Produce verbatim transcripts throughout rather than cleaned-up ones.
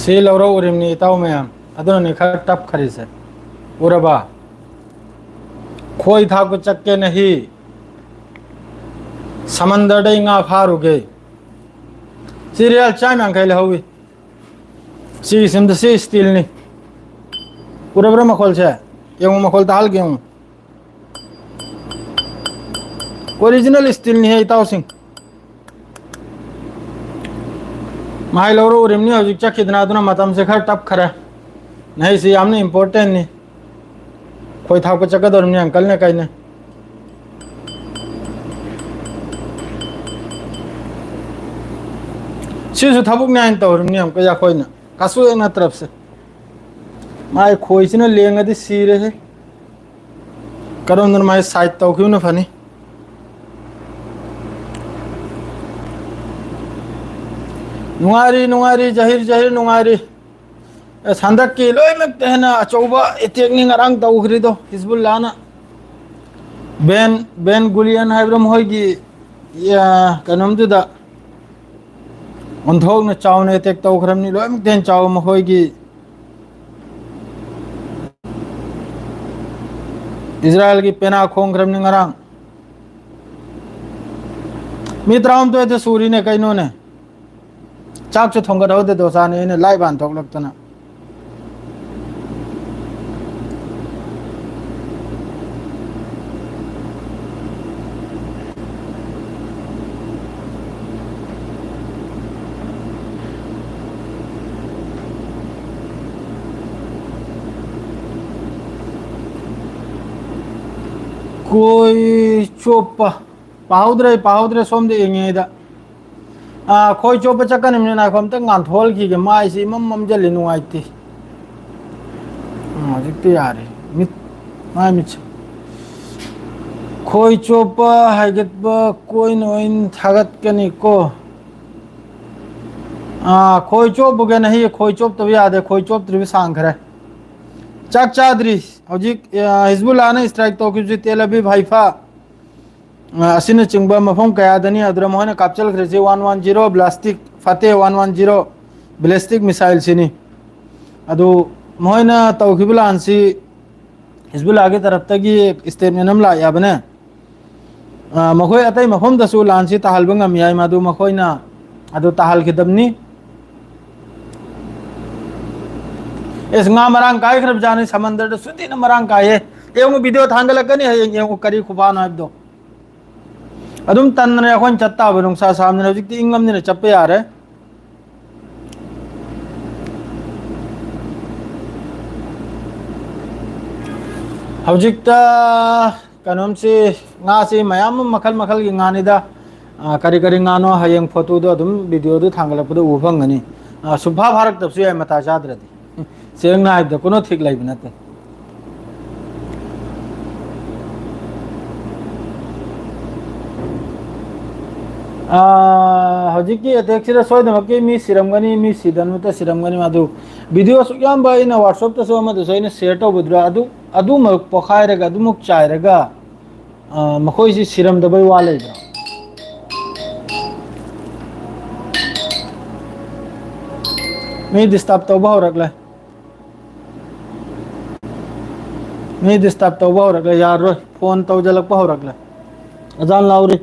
ꯁꯤ ꯂꯧꯔꯛꯎꯔꯤꯕꯅꯤ ꯏꯇꯥꯎ ꯃꯌꯥꯝ, ꯑꯗꯨꯅꯅꯤ ꯈꯔ ꯇꯞꯈꯔꯤꯁꯦ꯫ ꯎꯔꯕ? ꯈꯣꯏ ꯊꯥꯛꯄ ꯆꯠꯀꯦꯅ ꯍꯤ ꯁꯃꯟꯗꯔꯗꯩ ꯉꯥ ꯐꯥꯔꯨꯒꯦ꯫ ꯁꯤ ꯔꯤꯌꯥꯜ ꯆꯥꯝ ꯌꯥꯡꯈꯩ ꯂꯧꯍꯧꯋꯤ꯫ ꯁꯤꯒꯤꯁꯤꯝꯗ ꯁꯤ ꯏꯁꯇꯤꯜꯅꯤ꯫ ꯎꯔꯕ꯭ꯔꯥ ꯃꯈꯣꯜꯁꯦ? ꯌꯦꯡꯉꯨ, ꯃꯈꯣꯜ ꯇꯥꯍꯜꯒꯦ ꯌꯦꯡꯉꯨ꯫ ꯑꯣꯔꯤꯖꯤꯅꯦꯜ ꯏꯁꯇꯤꯜꯅꯤꯍꯦ ꯏꯇꯥꯎꯁꯤꯡ꯫ ꯃꯍꯩ ꯂꯧꯔꯛꯎꯔꯤꯕꯅꯤ ꯍꯧꯖꯤꯛ ꯆꯠꯈꯤꯗꯅ, ꯑꯗꯨꯅ ꯃꯇꯝꯁꯦ ꯈꯔ ꯇꯞꯈꯔꯦ꯫ ꯅꯍꯩꯁꯤ ꯌꯥꯝꯅ ꯏꯝꯄꯣꯔꯇꯦꯟꯅꯤ꯫ ꯈꯣꯏ ꯊꯥꯛꯄ ꯆꯠꯀꯗꯧꯔꯤꯕꯅꯤ ꯑꯪꯀꯜꯅꯦ ꯀꯩꯅꯦ꯫ ꯁꯤꯁꯨ ꯊꯕꯛꯅꯤ ꯍꯥꯏꯅ ꯇꯧꯔꯤꯕꯅꯤ ꯑꯃꯨꯛꯀ ꯑꯩꯈꯣꯏꯅ꯫ ꯀꯥꯁꯨ ꯍꯦꯛ ꯅꯠꯇ꯭ꯔꯕꯁꯦ꯫ ꯃꯥꯏ ꯈꯣꯏꯁꯤꯅ ꯂꯦꯡꯉꯗꯤ ꯁꯤꯔꯦꯍꯦ꯫ ꯀꯔꯣꯝꯗꯅ ꯃꯥꯏ ꯁꯥꯏꯠ ꯇꯧꯈꯤꯕꯅ ꯐꯅꯤ꯫ ꯅꯨꯡꯉꯥꯏꯔꯤ, ꯅꯨꯡꯉꯥꯏꯔꯤ, ꯖꯍꯤꯔ, ꯖꯍꯤꯔ, ꯅꯨꯡꯉꯥꯏꯔꯤ꯫ ꯑꯁ, ꯍꯟꯗꯛꯀꯤ ꯂꯣꯏꯅꯃꯛꯇ ꯍꯦꯟꯅ ꯑꯆꯧꯕ ꯑꯦꯇꯦꯛꯅꯤ ꯉꯔꯥꯡ ꯇꯧꯈ꯭ꯔꯤꯗꯣ ꯍꯤꯖꯕꯨꯜꯂꯥꯅ꯫ ꯕꯦꯟ, ꯕꯦꯟ ꯒꯨꯂꯤꯌꯟ ꯍꯥꯏꯕ꯭ꯔꯥ ꯃꯈꯣꯏꯒꯤ, ꯌꯥ, ꯀꯩꯅꯣꯝꯗꯨꯗ ꯑꯣꯟꯊꯣꯛꯅ ꯆꯥꯎꯅ ꯑꯦꯇꯦꯛ ꯇꯧꯈ꯭ꯔꯕꯅꯤ꯫ ꯂꯣꯏꯅꯃꯛꯇ ꯍꯦꯟꯅ ꯆꯥꯎꯕ ꯃꯈꯣꯏꯒꯤ ꯏꯖꯔꯥꯏꯜꯒꯤ ꯄꯦꯅꯥ ꯈꯣꯡꯈ꯭ꯔꯕꯅꯤ ꯉꯔꯥꯡ꯫ ꯃꯤ ꯇꯔꯥꯍꯨꯝꯗꯣꯏꯗ ꯁꯨꯔꯤꯅꯦ ꯀꯩꯅꯣꯅꯦ꯫ ꯆꯥꯛꯁꯨ ꯊꯣꯡꯒꯠꯍꯧꯗꯦ ꯗꯣꯁꯥꯅꯦ ꯑꯩꯅ ꯂꯥꯏꯚ ꯍꯥꯟ ꯊꯣꯛꯂꯛꯇꯅ꯫ ꯈꯣꯏ ꯆꯣꯞꯄ꯫ ꯄꯥꯍꯧꯗ꯭ꯔꯦ, ꯄꯥꯍꯧꯗ꯭ꯔꯦ, ꯁꯣꯝꯗ ꯌꯦꯡꯉꯤꯉꯩꯗ꯫ ꯑꯥ, ꯈꯣꯏ ꯆꯣꯞꯄ ꯆꯠꯀꯅꯤꯕꯅꯤꯅ ꯉꯥꯏꯈꯣ, ꯑꯝꯇ ꯉꯥꯟꯊꯣꯛꯍꯜꯈꯤꯒꯦ꯫ ꯃꯥꯏꯁꯤ ꯏꯃꯝ ꯃꯝꯖꯜꯂꯦ, ꯅꯨꯡꯉꯥꯏꯇꯦ꯫ ꯎꯝ, ꯍꯧꯖꯤꯛꯇꯤ ꯌꯥꯔꯦ꯫ ꯃꯤꯠ, ꯃꯥꯏ ꯃꯤꯠꯁꯦ꯫ ꯈꯣꯏ ꯆꯣꯞꯄ, ꯍꯥꯏꯒꯠꯄ, ꯀꯣꯏꯟ ꯑꯣꯏꯅ ꯊꯥꯒꯠꯀꯅꯤꯀꯣ꯫ ꯑꯥ, ꯈꯣꯏ ꯆꯣꯞꯄꯨꯒꯦꯅ ꯍꯤ, ꯈꯣꯏ ꯆꯣꯞꯇꯕ ꯌꯥꯗꯦ, ꯈꯣꯏ ꯆꯣꯞꯇ꯭ꯔꯤꯕ ꯁꯥꯡꯈ꯭ꯔꯦ꯫ ꯆꯥꯛ ꯆꯥꯗ꯭ꯔꯤ꯫ ꯍꯧꯖꯤꯛ, ꯑ, ꯍꯤꯖꯕꯨꯜꯂꯥꯅ ꯏꯁꯇ꯭ꯔꯥꯏꯛ ꯇꯧꯈꯤꯕꯁꯤ ꯇꯦꯜ ꯑꯕꯤꯕ, ꯍꯥꯏꯐꯥ, ꯑ, ꯑꯁꯤꯅꯆꯤꯡꯕ ꯃꯐꯝ ꯀꯌꯥꯗꯅꯤ꯫ ꯑꯗꯨꯗ ꯃꯈꯣꯏꯅ ꯀꯥꯞꯆꯜꯈ꯭ꯔꯤꯁꯤ one one zero ballistic, Fateh one one zero, ballistic ꯃꯤꯁꯥꯏꯜꯁꯤꯅꯤ꯫ ꯑꯗꯨ ꯃꯈꯣꯏꯅ ꯇꯧꯈꯤꯕ ꯂꯥꯟꯁꯤ ꯍꯤꯖꯕꯨꯜꯂꯥꯒꯤ ꯇꯔꯞꯇꯒꯤ ꯁ꯭ꯇꯦꯠꯃꯦꯟ ꯑꯃ ꯂꯥꯛꯑꯦ ꯍꯥꯏꯕꯅꯦ꯫ ꯑ, ꯃꯈꯣꯏ ꯑꯇꯩ ꯃꯐꯝꯗꯁꯨ ꯂꯥꯟꯁꯤ ꯇꯥꯍꯟꯕ ꯉꯝꯃꯤ ꯍꯥꯏ, ꯃꯗꯨ ꯃꯈꯣꯏꯅ ꯑꯗꯨ ꯇꯥꯍꯟꯈꯤꯗꯕꯅꯤ꯫ ꯑꯦꯁ, ꯉꯥ ꯃꯔꯥꯡ ꯀꯥꯏꯈ꯭ꯔꯕ ꯖꯥꯠꯅꯤ ꯁꯃꯟꯗꯔꯗ, ꯁꯨꯇꯤꯅ ꯃꯔꯥꯡ ꯀꯥꯏꯌꯦ꯫ ꯌꯦꯡꯉꯨ, ꯚꯤꯗꯤꯑꯣ ꯊꯥꯡꯒꯠꯂꯛꯀꯅꯤ ꯍꯌꯦꯡ, ꯌꯦꯡꯉꯨ ꯀꯔꯤ ꯈꯨꯕꯥꯅꯣ ꯍꯥꯏꯕꯗꯣ꯫ ꯑꯗꯨꯝ ꯇꯟꯗꯅ ꯑꯩꯈꯣꯏꯅ ꯆꯠ ꯇꯥꯕ, ꯅꯨꯡꯁꯥ ꯁꯥꯕꯅꯤꯅ꯫ ꯍꯧꯖꯤꯛꯇꯤ ꯏꯪꯉꯝꯅꯤꯅ ꯆꯠꯄ ꯌꯥꯔꯦ꯫ ꯍꯧꯖꯤꯛꯇ ꯀꯩꯅꯣꯝꯁꯤ, ꯉꯥꯁꯤ ꯃꯌꯥꯝ ꯑꯃ ꯃꯈꯜ ꯃꯈꯜꯒꯤ ꯉꯥꯅꯤꯗ꯫ ꯑ, ꯀꯔꯤ ꯀꯔꯤ ꯉꯥꯅꯣ ꯍꯌꯦꯡ ꯐꯣꯇꯣꯗꯣ ꯑꯗꯨꯝ ꯚꯤꯗꯤꯑꯣꯗꯨ ꯊꯥꯡꯒꯠꯂꯛꯄꯗ ꯎꯕ ꯐꯪꯒꯅꯤ꯫ ꯑ, ꯁꯨꯡꯐꯥ ꯐꯥꯔꯛꯇꯕꯁꯨ ꯌꯥꯏ ꯃꯇꯥ ꯆꯥꯗ꯭ꯔꯗꯤ꯫ ꯁꯦꯡꯅ ꯍꯥꯏꯕꯗ ꯀꯩꯅꯣ ꯊꯤꯛ ꯂꯩꯕ ꯅꯠꯇꯦ꯫ ꯑ, ꯍꯧꯖꯤꯛꯀꯤ ꯑꯦꯇꯦꯛꯁꯤꯗ ꯁꯣꯏꯗꯅꯃꯛꯀꯤ ꯃꯤ ꯁꯤꯔꯝꯒꯅꯤ, ꯃꯤ ꯁꯤꯗꯅꯃꯛꯇ ꯁꯤꯔꯝꯒꯅꯤ꯫ ꯑꯗꯨ ꯚꯤꯗꯤꯑꯣ ꯑꯁꯨꯛ ꯌꯥꯝꯕ ꯑꯩꯅ WhatsApp-ꯇꯁꯨ ꯑꯃꯗꯁꯨ ꯑꯩꯅ ꯁꯤꯌꯔ ꯇꯧꯕꯗꯨꯗ ꯑꯗꯨ, ꯑꯗꯨꯃꯛ ꯄꯣꯈꯥꯏꯔꯒ, ꯑꯗꯨꯃꯛ ꯆꯥꯏꯔꯒ, ꯑ, ꯃꯈꯣꯏꯁꯤ ꯁꯤꯔꯝꯗꯕꯩ ꯋꯥ ꯂꯩꯕ꯭ꯔꯥ? ꯃꯤ ꯗꯤꯁꯇꯔꯕ ꯇꯧꯕ ꯍꯧꯔꯛꯂꯦ꯫ ꯃꯤ ꯗꯤꯁꯇꯔꯕ ꯇꯧꯕ ꯍꯧꯔꯛꯂꯦ, ꯌꯥꯔꯔꯣꯏ꯫ ꯐꯣꯟ ꯇꯧꯖꯜꯂꯛꯄ ꯍꯧꯔꯛꯂꯦ꯫ ꯑꯖꯥꯟ ꯂꯥꯎꯔꯤ꯫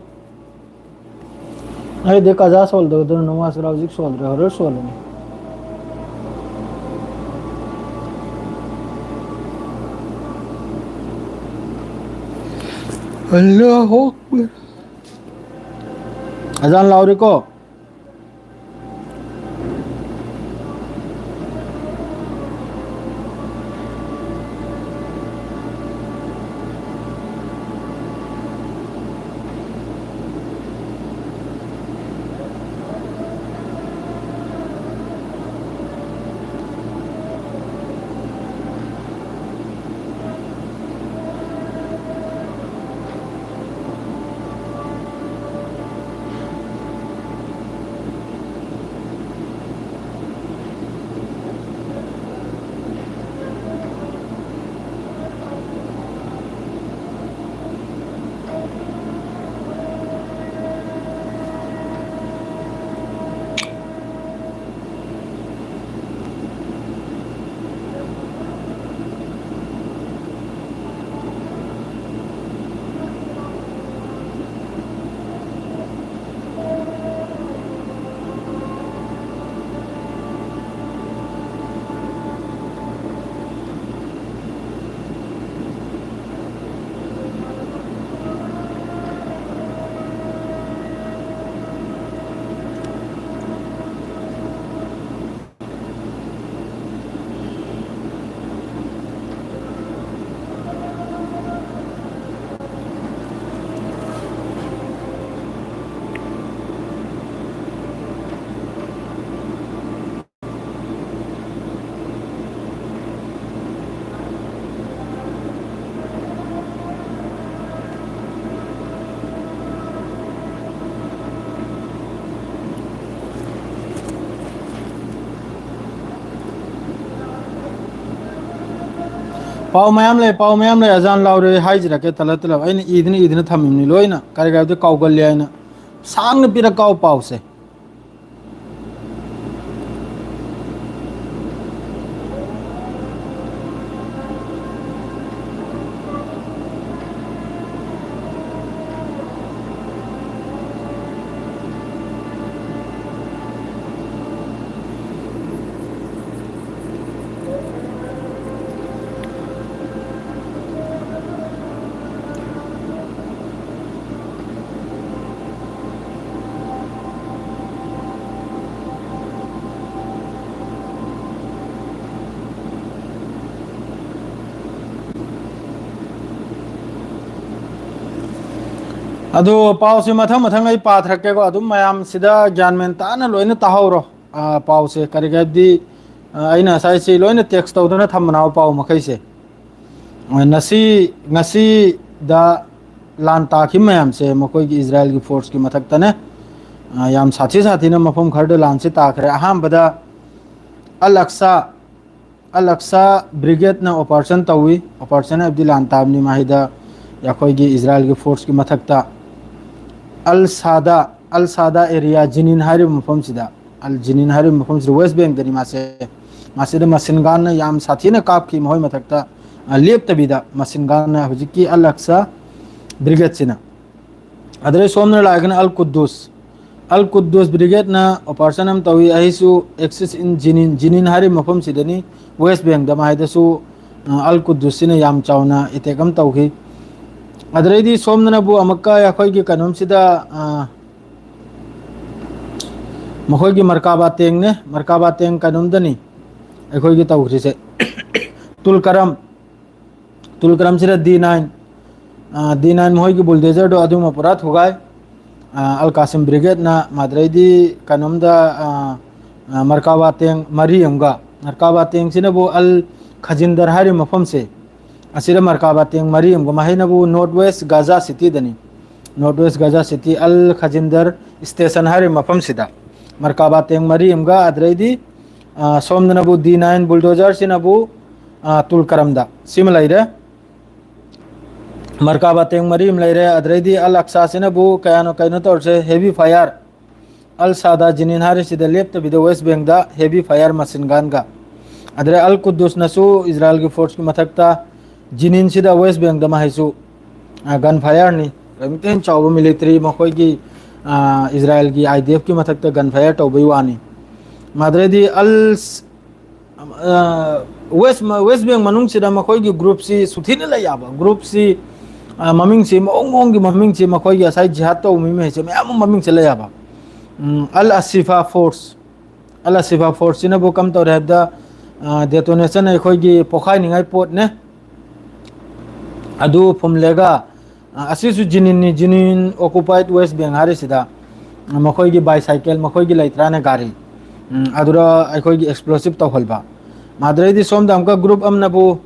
ꯑꯩꯗꯤ ꯀꯖꯥ ꯁꯣꯜꯗꯧꯗꯅ ꯅꯃꯥꯖ ꯍꯧꯖꯤꯛ ꯁꯣꯜꯗ꯭ꯔꯦ, ꯍꯣꯔꯦꯟ ꯁꯣꯜꯂꯅꯤ꯫ ꯑꯜꯂꯥꯍꯨ ꯑꯛꯕꯔ꯫ ꯑꯖꯥꯟ ꯂꯥꯎꯔꯤꯀꯣ꯫ ꯄꯥꯎ ꯃꯌꯥꯝ ꯂꯩ, ꯄꯥꯎ ꯃꯌꯥꯝ ꯂꯩ, ꯑꯖꯥꯟ ꯂꯥꯎꯔꯦ ꯍꯥꯏꯖꯔꯛꯀꯦ ꯇꯂꯞ ꯇꯂꯞ꯫ ꯑꯩꯅ ꯏꯗꯅ ꯏꯗꯅ ꯊꯝꯃꯤꯕꯅꯤ ꯂꯣꯏꯅ, ꯀꯔꯤ ꯀꯔꯤꯗꯤ ꯀꯥꯎꯒꯜꯂꯦ ꯍꯥꯏꯅ꯫ ꯁꯥꯡꯅ ꯄꯤꯔꯛꯀꯥꯎ ꯄꯥꯎꯁꯦ꯫ ꯑꯗꯨ ꯄꯥꯎꯁꯦ ꯃꯊꯪ ꯃꯊꯪ ꯑꯩ ꯄꯥꯊꯔꯛꯀꯦꯀꯣ, ꯑꯗꯨꯝ ꯃꯌꯥꯝ ꯁꯤꯗ ꯒ꯭ꯌꯥꯟ ꯃꯦꯟ ꯇꯥꯅ ꯂꯣꯏꯅ ꯇꯥꯍꯧꯔꯣ꯫ ꯑ, ꯄꯥꯎꯁꯦ ꯀꯔꯤ ꯀꯔꯤ ꯍꯥꯏꯕꯗꯤ, ꯑ, ꯑꯩꯅ ꯉꯁꯥꯏꯁꯤ ꯂꯣꯏꯅ ꯇꯦꯛꯁ ꯇꯧꯗꯅ ꯊꯝꯕꯅ ꯄꯥꯎ ꯃꯈꯩꯁꯦ꯫ ꯑ, ꯉꯁꯤ, ꯉꯁꯤꯗ ꯂꯥꯟ ꯇꯥꯈꯤꯕ ꯃꯌꯥꯝꯁꯦ ꯃꯈꯣꯏꯒꯤ ꯏꯖꯔꯥꯌꯦꯜꯒꯤ ꯐꯣꯔꯁꯀꯤ ꯃꯊꯛꯇꯅꯦ꯫ ꯑ, ꯌꯥꯝ ꯁꯥꯊꯤ ꯁꯥꯊꯤꯅ ꯃꯐꯝ ꯈꯔꯗ ꯂꯥꯟꯁꯤ ꯇꯥꯈ꯭ꯔꯦ꯫ ꯑꯍꯥꯟꯕꯗ ꯑꯜ ꯑꯛꯁꯥ, ꯑꯜ ꯑꯛꯁꯥ ꯕ꯭ꯔꯤꯒꯦꯗꯅ ꯑꯣꯄꯔꯦꯁꯟ ꯇꯧꯏ꯫ ꯑꯣꯄꯔꯦꯁꯟ ꯍꯥꯏꯕꯗꯤ ꯂꯥꯟ ꯇꯥꯕꯅꯤ ꯃꯍꯩꯗ ꯑꯩꯈꯣꯏꯒꯤ ꯏꯖꯔꯥꯌꯦꯜꯒꯤ ꯐꯣꯔꯁꯀꯤ ꯃꯊꯛꯇ꯫ ꯑꯜ ꯁꯥꯗꯥ, ꯑꯜ ꯁꯥꯗꯥ ꯑꯦꯔꯤꯌꯥ ꯖꯤꯅꯤꯟ ꯍꯥꯏꯔꯤꯕ ꯃꯐꯝꯁꯤꯗ, ꯑꯜ ꯖꯤꯅꯤꯟ ꯍꯥꯏꯔꯤꯕ ꯃꯐꯝꯁꯤꯗ ꯋꯦꯁ ꯕꯦꯡꯗꯅꯤ ꯃꯥꯁꯦ꯫ ꯃꯁꯤꯗ ꯃꯁꯤꯟ ꯒꯥꯟꯅ ꯌꯥꯝ ꯁꯥꯊꯤꯅ ꯀꯥꯞꯈꯤ ꯃꯈꯣꯏ ꯃꯊꯛꯇ, ꯑ, ꯂꯦꯞꯇꯕꯤꯗ ꯃꯁꯤꯟ ꯒꯥꯟꯅ ꯍꯧꯖꯤꯛꯀꯤ ꯑꯜ ꯑꯛꯁꯥ ꯕ꯭ꯔꯤꯒꯦꯗꯁꯤꯅ꯫ ꯑꯗꯨꯗꯩ ꯁꯣꯝꯅ ꯂꯥꯛꯑꯒꯅ ꯑꯜ ꯀꯨꯗꯨꯁ꯫ ꯑꯜ ꯀꯨꯗꯨꯁ ꯕ꯭ꯔꯤꯒꯦꯗꯅ ꯑꯣꯄꯔꯦꯁꯟ ꯑꯃ ꯇꯧꯏ꯫ ꯑꯩꯁꯨ ꯑꯦꯛꯁꯤꯁ ꯏꯟ ꯖꯤꯅꯤꯟ, ꯖꯤꯅꯤꯟ ꯍꯥꯏꯔꯤꯕ ꯃꯐꯝꯁꯤꯗꯅꯤ, ꯋꯦꯁ ꯕꯦꯡꯗ ꯃꯥꯏꯗꯁꯨ, ꯑ, ꯑꯜ ꯀꯨꯗꯨꯁꯁꯤꯅ ꯌꯥꯝ ꯆꯥꯎꯅ ꯑꯦꯇꯦꯛ ꯑꯃ ꯇꯧꯈꯤ꯫ ꯑꯗꯨꯗꯩꯗꯤ ꯁꯣꯝꯗꯅꯕꯨ ꯑꯃꯨꯛꯀ ꯑꯩꯈꯣꯏꯒꯤ ꯀꯩꯅꯣꯝꯁꯤꯗ, ꯑ, ꯃꯈꯣꯏꯒꯤ ꯃꯔꯀꯥꯕꯥ ꯇꯦꯡꯅꯦ, ꯃꯔꯀꯥꯕꯥ ꯇꯦꯡ ꯀꯩꯅꯣꯝꯗꯅꯤ ꯑꯩꯈꯣꯏꯒꯤ ꯇꯧꯈ꯭ꯔꯤꯁꯦ꯫ ꯇꯨꯜ ꯀꯔꯝ, ꯇꯨꯜ ꯀꯔꯝꯁꯤꯗ ꯗꯤ ꯅꯥꯏꯟ, ꯑ, ꯗꯤ ꯅꯥꯏꯟ ꯃꯈꯣꯏꯒꯤ ꯕꯨꯜꯗꯦꯖꯔꯗꯣ ꯑꯗꯨꯃ ꯄꯨꯔꯥ ꯊꯨꯒꯥꯏ꯫ ꯑ, ꯑꯜ ꯀꯥꯁꯤꯝ ꯕ꯭ꯔꯤꯒꯦꯗꯅ ꯃꯥꯗ꯭ꯔꯩꯗꯤ ꯀꯩꯅꯣꯝꯗ, ꯑ, ꯑ, ꯃꯔꯀꯥꯕꯥ ꯇꯦꯡ ꯃꯔꯤ ꯑꯃꯒ, ꯃꯔꯀꯥꯕꯥ ꯇꯦꯡꯁꯤꯅꯕꯨ ꯑꯜ ꯈꯖꯤꯟꯗꯔ ꯍꯥꯏꯔꯤꯕ ꯃꯐꯝꯁꯦ, ꯑꯁꯤꯗ ꯃꯔꯀꯥꯕꯥ ꯇꯦꯡ ꯃꯔꯤ ꯑꯃꯒ ꯃꯍꯩꯅꯕꯨ ꯅꯣꯔꯠ ꯋꯦꯁ ꯒꯥꯖꯥ ꯁꯤꯇꯤꯗꯅꯤ꯫ North west Gaza city al Khazindar station ꯍꯥꯏꯔꯤꯕ ꯃꯐꯝꯁꯤꯗ ꯃꯔꯀꯥꯕꯥ ꯇꯦꯡ ꯃꯔꯤ ꯑꯃꯒ ꯑꯗꯨꯗꯩꯗꯤ, ꯑ, ꯁꯣꯝꯗꯅꯕꯨ ꯗꯤ ꯅꯥꯏꯟ ꯕꯨꯜꯗꯣꯖꯔꯁꯤꯅꯕꯨ ꯇꯨꯜ ꯀꯔꯝꯗ ꯁꯤꯃ ꯂꯩꯔꯦ꯫ ꯃꯔꯀꯥꯕꯥ ꯇꯦꯡ ꯃꯔꯤ ꯑꯃ ꯂꯩꯔꯦ꯫ ꯑꯗꯩꯗꯤ ꯑꯜ ꯑꯛꯁꯥꯁꯤꯅꯕꯨ ꯀꯌꯥꯅꯣ ꯀꯩꯅꯣ ꯇꯧꯔꯤꯁꯦ, ꯍꯦꯚꯤ ꯐꯥꯌꯔ꯫ ꯑꯜ ꯁꯥꯗꯥ ꯖꯤꯅꯤꯟ ꯍꯥꯏꯔꯤꯁꯤꯗ ꯂꯦꯞꯇꯕꯤꯗ ꯋꯦꯁ ꯕꯦꯡꯗ ꯍꯦꯚꯤ ꯐꯥꯌꯔ ꯃꯁꯤꯟ ꯒꯟꯒ꯫ ꯑꯗꯩ ꯑꯜ ꯀꯨꯗꯨꯁꯅꯁꯨ ꯏꯖꯔꯥꯏꯜꯒꯤ ꯐꯣꯔꯁꯀꯤ ꯃꯊꯛꯇ ꯖꯤꯅꯤꯟꯁꯤꯗ ꯋꯦꯁ ꯕꯦꯡꯗ ꯃꯍꯩꯁꯨ ꯒꯟ ꯐꯥꯌꯔꯅꯤ꯫ ꯀꯔꯤꯝꯇ ꯍꯦꯟꯅ ꯆꯥꯎꯕ ꯃꯤꯂꯤꯇꯔꯤ ꯃꯈꯣꯏꯒꯤ ꯏꯖꯔꯥꯏꯜꯒꯤ ꯑꯥꯏ ꯗꯤ ꯑꯦꯐꯀꯤ ꯃꯊꯛꯇ ꯒꯟ ꯐꯥꯌꯔ ꯇꯧꯕꯩ ꯋꯥꯅꯤ꯫ ꯃꯥꯗ꯭ꯔꯩꯗꯤ ꯑꯜ ꯋꯦꯁ ꯋꯦꯁ ꯕꯦꯡ ꯃꯅꯨꯡꯁꯤꯗ ꯃꯈꯣꯏꯒꯤ ꯒ꯭ꯔꯨꯞꯁꯤ ꯁꯨꯊꯤꯅ ꯂꯩ ꯌꯥꯕ꯫ ꯒ꯭ꯔꯨꯞꯁꯤ ꯃꯃꯤꯡꯁꯤ ꯃꯑꯣꯡ ꯃꯑꯣꯡꯒꯤ ꯃꯃꯤꯡꯁꯤ ꯃꯈꯣꯏꯒꯤ ꯉꯁꯥꯏ ꯖꯤꯍꯥꯗ ꯇꯧꯕ ꯃꯤ ꯃꯈꯩꯁꯦ ꯃꯌꯥꯝ ꯑꯃ ꯃꯃꯤꯡꯁꯦ ꯂꯩ ꯌꯥꯕ꯫ ꯑꯜ ꯑꯁꯤꯐꯥ ꯐꯣꯔꯁ꯫ ꯑꯜ ꯑꯁꯤꯐꯥ ꯐꯣꯔꯁꯁꯤꯅꯕꯨ ꯀꯝ ꯇꯧꯔꯦ ꯍꯥꯏꯕꯗ, ꯗꯦꯇꯣꯅꯦꯁꯟ ꯑꯩꯈꯣꯏꯒꯤ ꯄꯣꯈꯥꯏꯅꯤꯡꯉꯥꯏ ꯄꯣꯠꯅꯦ꯫ ꯑꯗꯨ ꯐꯨꯝꯂꯦꯒ ꯑꯁꯤꯁꯨ ꯖꯤꯅꯤꯟꯅꯤ꯫ ꯖꯤꯅꯤꯟ ꯑꯣꯀꯨꯄꯥꯏꯠ ꯋꯦꯁ ꯕꯦꯡ ꯍꯥꯏꯔꯤꯁꯤꯗ ꯃꯈꯣꯏꯒꯤ ꯕꯥꯏꯁꯥꯏꯀꯜ, ꯃꯈꯣꯏꯒꯤ ꯂꯩꯇ꯭ꯔꯥꯅꯦ ꯒꯥꯔꯤ, ꯑꯗꯨꯗ ꯑꯩꯈꯣꯏꯒꯤ ꯑꯦꯛꯁꯄ꯭ꯂꯣꯁꯤꯞ ꯇꯧꯍꯟꯕ꯫ ꯃꯥꯗ꯭ꯔꯩꯗꯤ ꯁꯣꯝꯗ ꯑꯃꯨꯛꯀ ꯒ꯭ꯔꯨꯞ ꯑꯃꯅꯕꯨ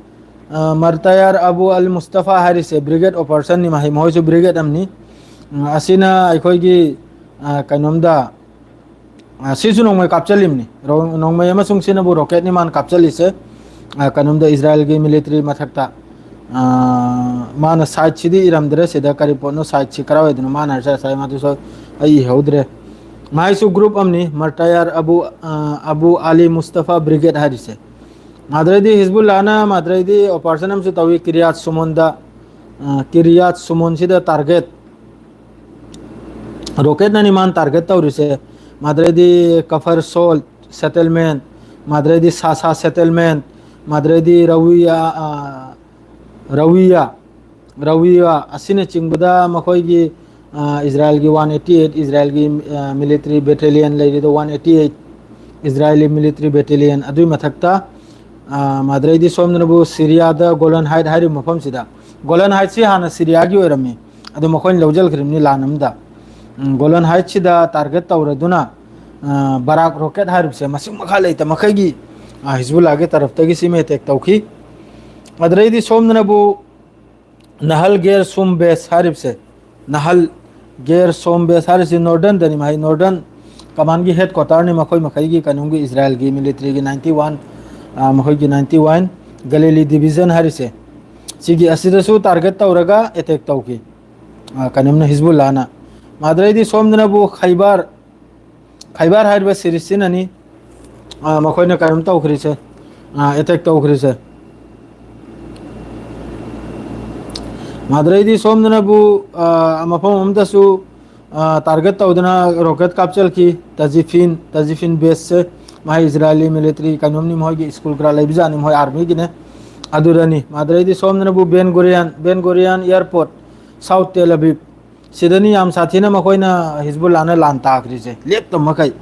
ꯃꯔꯇꯌꯥꯔ ꯑꯕꯨ ꯑꯜ ꯃꯨꯁꯇꯐꯥ ꯍꯥꯏꯔꯤꯁꯦ ꯕ꯭ꯔꯤꯒꯦꯗ ꯑꯣꯄꯔꯦꯁꯟꯅꯤ꯫ ꯃꯍꯩ ꯃꯈꯣꯏꯁꯨ ꯕ꯭ꯔꯤꯒꯦꯗ ꯑꯃꯅꯤ꯫ ꯑꯁꯤꯅ ꯑꯩꯈꯣꯏꯒꯤ ꯀꯩꯅꯣꯝꯗ ꯁꯤꯁꯨ ꯅꯣꯡꯃꯩ ꯀꯥꯞꯆꯜꯂꯤꯕꯅꯤ꯫ ꯅꯣꯡꯃꯩ ꯑꯃꯁꯨꯡ ꯁꯤꯅꯕꯨ ꯔꯣꯀꯦꯠꯅꯤ ꯃꯥꯅ ꯀꯥꯞꯆꯜꯂꯤꯁꯦ꯫ ꯀꯩꯅꯣꯝꯗ ꯏꯖꯔꯥꯏꯜꯒꯤ ꯃꯤꯂꯤꯇꯔꯤ ꯃꯊꯛꯇ꯫ ꯃꯥꯅ ꯁꯥꯏꯠꯁꯤꯗꯤ ꯏꯔꯝꯗ꯭ꯔꯦ ꯁꯤꯗ, ꯀꯔꯤ ꯄꯣꯠꯅꯣ, ꯁꯥꯏꯠꯁꯤ ꯀꯔꯥꯏꯋꯥꯏꯗꯅꯣ ꯃꯥꯅ ꯍꯥꯏꯔꯁꯦ ꯉꯁꯥꯏ ꯃꯥꯗꯨꯁꯨ ꯑꯩ ꯏꯍꯧꯗ꯭ꯔꯦ꯫ ꯃꯥꯏꯁꯨ ꯒ꯭ꯔꯨꯞ ꯑꯃꯅꯤ, ꯃꯔꯇꯌꯥꯔ ꯑꯕꯨ ꯑꯕꯨ ꯑꯂꯤ ꯃꯨꯁꯇꯐꯥ ꯕ꯭ꯔꯤꯒꯦꯗ ꯍꯥꯏꯔꯤꯁꯦ꯫ ꯃꯥꯗ꯭ꯔꯩꯗꯤ ꯍꯤꯖꯕꯨꯜꯂꯥꯅ ꯃꯥꯗ꯭ꯔꯩꯗꯤ ꯑꯣꯄꯔꯦꯁꯟ ꯑꯃꯁꯨ ꯇꯧꯏ ꯀꯤꯔꯤꯌꯥꯠ ꯁꯨꯃꯣꯟꯗ꯫ ꯀꯤꯔꯤꯌꯥꯠ ꯁꯨꯃꯣꯟꯁꯤꯗ ꯇꯥꯔꯒꯦꯠ ꯔꯣꯀꯦꯠꯅꯅꯤ ꯃꯥꯅ ꯇꯥꯔꯒꯦꯠ ꯇꯧꯔꯤꯁꯦ꯫ ꯃꯥꯗ꯭ꯔꯩꯗꯤ ꯀꯐꯔ ꯁꯣꯜ ꯁꯦꯇꯜꯃꯦꯟ, ꯃꯥꯗ꯭ꯔꯩꯗꯤ ꯁꯥꯁꯥ ꯁꯦꯇꯜꯃꯦꯟ, ꯃꯥꯗ꯭ꯔꯩꯗꯤ ꯔꯧꯋꯤꯌꯥ, ꯔꯧꯋꯤꯌꯥ, ꯔꯧꯋꯤꯌꯥ ꯑꯁꯤꯅꯆꯤꯡꯕꯗ ꯃꯈꯣꯏꯒꯤ ꯏꯖꯔꯥꯏꯜꯒꯤ ꯋꯥꯟ ꯑꯩꯠꯇꯤ ꯑꯩꯠ, ꯏꯖꯔꯥꯏꯜꯒꯤ ꯃꯤꯂꯤꯇꯔꯤ ꯕꯦꯇꯦꯂꯤꯌꯟ ꯂꯩꯔꯤꯗꯣ ꯋꯥꯟ ꯑꯩꯠꯇꯤ ꯑꯩꯠ, ꯏꯖꯔꯥꯏꯂꯤ ꯃꯤꯂꯤꯇꯔꯤ ꯕꯦꯇꯦꯂꯤꯌꯟ꯫ ꯑꯗꯨꯒꯤ ꯃꯊꯛꯇ ꯃꯥꯗ꯭ꯔꯩꯗꯤ ꯁꯣꯝꯗꯅꯕꯨ ꯁꯤꯔꯤꯌꯥꯗ ꯒꯣꯂꯟ ꯍꯥꯏꯠ ꯍꯥꯏꯔꯤꯕ ꯃꯐꯝꯁꯤꯗ, ꯒꯣꯂꯟ ꯍꯥꯏꯠꯁꯤ ꯍꯥꯟꯅ ꯁꯤꯔꯤꯌꯥꯒꯤ ꯑꯣꯏꯔꯝꯃꯤ, ꯑꯗꯨ ꯃꯈꯣꯏꯅ ꯂꯧꯁꯤꯟꯈ꯭ꯔꯤꯕꯅꯤ ꯂꯥꯟ ꯑꯃꯗ꯫ ꯒꯣꯂꯟ ꯍꯥꯏꯠꯁꯤꯗ ꯇꯥꯔꯒꯦꯠ ꯇꯧꯔꯗꯨꯅ ꯕꯔꯥꯛ ꯔꯣꯀꯦꯠ ꯍꯥꯏꯔꯤꯕꯁꯦ ꯃꯁꯤꯡ ꯃꯈꯥ ꯂꯩꯇ ꯃꯈꯩꯒꯤ ꯍꯤꯖꯕꯨꯜꯂꯥꯒꯤ ꯇꯔꯐꯇꯒꯤ ꯁꯤꯃ ꯑꯦꯇꯦꯛ ꯇꯧꯈꯤ꯫ ꯑꯗꯨꯗꯩꯗꯤ ꯁꯣꯝꯗꯅꯕꯨ ꯅꯍꯜ ꯒꯦꯔ ꯁꯨꯝ ꯕꯦꯁ ꯍꯥꯏꯔꯤꯕꯁꯦ, ꯅꯍꯜ ꯒꯦꯔ ꯁꯣꯝ ꯕꯦꯁ ꯍꯥꯏꯔꯤꯁꯤ ꯅꯣꯔꯗꯔꯟꯗꯅꯤ꯫ ꯃꯍꯩ ꯅꯣꯔꯗꯔꯟ ꯀꯃꯥꯟꯒꯤ ꯍꯦꯗ ꯀ꯭ꯋꯥꯇꯔꯅꯤ ꯃꯈꯣꯏ ꯃꯈꯩꯒꯤ ꯀꯩꯅꯣꯝꯒꯤ ꯏꯖꯔꯥꯏꯜꯒꯤ ꯃꯤꯂꯤꯇꯔꯤꯒꯤ ꯅꯥꯏꯟꯇꯤ ꯋꯥꯟ, ꯃꯈꯣꯏꯒꯤ ꯅꯥꯏꯟꯇꯤ ꯋꯥꯟ ꯒꯂꯤꯂꯤ ꯗꯤꯕꯤꯖꯟ ꯍꯥꯏꯔꯤꯁꯦ, ꯁꯤꯒꯤ ꯑꯁꯤꯗꯁꯨ ꯇꯥꯔꯒꯦꯠ ꯇꯧꯔꯒ ꯑꯦꯇꯦꯛ ꯇꯧꯈꯤ, ꯑ, ꯀꯩꯅꯣꯝꯅ, ꯍꯤꯖꯕꯨꯜꯂꯥꯅ꯫ ꯃꯥꯗ꯭ꯔꯩꯗꯤ ꯁꯣꯝꯗꯅꯕꯨ ꯈꯩꯕꯥꯔ, ꯈꯩꯕꯥꯔ ꯍꯥꯏꯔꯤꯕ ꯁꯤꯔꯤꯖꯁꯤꯅꯅꯤ, ꯑ, ꯃꯈꯣꯏꯅ ꯀꯩꯅꯣꯝ ꯇꯧꯈ꯭ꯔꯤꯁꯦ, ꯑ, ꯑꯦꯇꯦꯛ ꯇꯧꯈ꯭ꯔꯤꯁꯦ꯫ ꯃꯥꯗ꯭ꯔꯩꯗꯤ ꯁꯣꯝꯗꯅꯕꯨ, ꯑ, ꯃꯐꯝ ꯑꯃꯗꯁꯨ, ꯑ, ꯇꯥꯔꯒꯦꯠ ꯇꯧꯗꯨꯅ ꯔꯣꯀꯦꯠ ꯀꯥꯞꯆꯔꯛꯈꯤ꯫ ꯇꯖꯤꯐꯤꯟ, ꯇꯖꯤꯐꯤꯟ ꯕꯦꯁꯁꯦ, ꯃꯍꯩ ꯏꯖꯔꯥꯏꯂꯤ ꯃꯤꯂꯤꯇꯔꯤ ꯀꯩꯅꯣꯝꯅꯤ, ꯃꯈꯣꯏꯒꯤ ꯁ꯭ꯀꯨꯜ ꯈꯔ ꯂꯩꯕꯖꯥꯠꯅꯤ, ꯃꯈꯣꯏ ꯑꯥꯔꯃꯤꯒꯤꯅꯦ꯫ ꯑꯗꯨꯗꯅꯤ꯫ ꯃꯥꯗ꯭ꯔꯩꯗꯤ ꯁꯣꯝꯗꯅꯕꯨ ꯕꯦꯟ ꯒꯨꯔꯤꯌꯥꯟ, ꯕꯦꯟ ꯒꯨꯔꯤꯌꯥꯟ ꯑꯦꯌꯥꯔꯄꯣꯔꯠ, ꯁꯥꯎꯠ ꯇꯦꯜ ꯑꯕꯤꯕ, ꯁꯤꯗꯅꯤ ꯌꯥꯝ ꯁꯥꯊꯤꯅ ꯃꯈꯣꯏꯅ, ꯍꯤꯖꯕꯨꯜꯂꯥꯅ ꯂꯥꯟ ꯇꯥꯈ꯭ꯔꯤꯁꯦ, ꯂꯦꯞꯇꯕ ꯃꯈꯩ꯫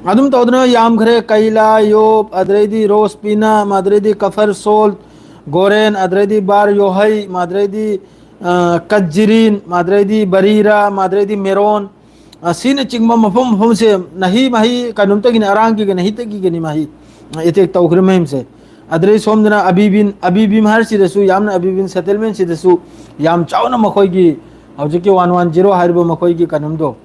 ꯑꯗꯨꯝ ꯇꯧꯗꯅ ꯌꯥꯝꯈ꯭ꯔꯦ, ꯀꯩꯂꯥ, ꯌꯣꯞ, ꯑꯗꯨꯗꯩꯗꯤ ꯔꯣꯁ ꯄꯤꯅꯥ, ꯃꯥꯗ꯭ꯔꯩꯗꯤ ꯀꯐꯔ ꯁꯣꯜ, ꯒꯣꯔꯦꯟ, ꯑꯗꯨꯗꯩꯗꯤ ꯕꯥꯔ ꯌꯣꯍꯩ, ꯃꯥꯗ꯭ꯔꯩꯗꯤ, ꯑ, ꯀꯠꯖꯤꯔꯤꯟ, ꯃꯥꯗ꯭ꯔꯩꯗꯤ ꯕꯔꯤꯔꯥ, ꯃꯥꯗ꯭ꯔꯩꯗꯤ ꯃꯦꯔꯣꯟ, ꯑꯁꯤꯅꯆꯤꯡꯕ ꯃꯐꯝ ꯃꯐꯝꯁꯦ ꯅꯍꯤ ꯃꯍꯤ ꯀꯩꯅꯣꯝꯇꯒꯤꯅꯤ, ꯑꯔꯥꯡꯒꯤꯒ ꯅꯍꯤꯇꯒꯤꯒꯅꯤ ꯃꯍꯤ ꯑꯦꯇꯦꯛ ꯇꯧꯈ꯭ꯔꯦ ꯃꯌꯥꯝꯁꯦ꯫ ꯑꯗꯨꯗꯩ ꯁꯣꯝꯗꯅ ꯑꯕꯤꯕꯤꯟ, ꯑꯕꯤꯕꯤꯝ ꯍꯥꯏꯔꯤꯁꯤꯗꯁꯨ, ꯌꯥꯝꯅ ꯑꯕꯤꯕꯤꯟ ꯁꯦꯇꯜꯃꯦꯟꯁꯤꯗꯁꯨ ꯌꯥꯝ ꯆꯥꯎꯅ ꯃꯈꯣꯏꯒꯤ ꯍꯧꯖꯤꯛꯀꯤ ꯋꯥꯟ ꯋꯥꯟ ꯖꯤꯔꯣ ꯍꯥꯏꯔꯤꯕ ꯃꯈꯣꯏꯒꯤ ꯀꯩꯅꯣꯝꯗꯣ,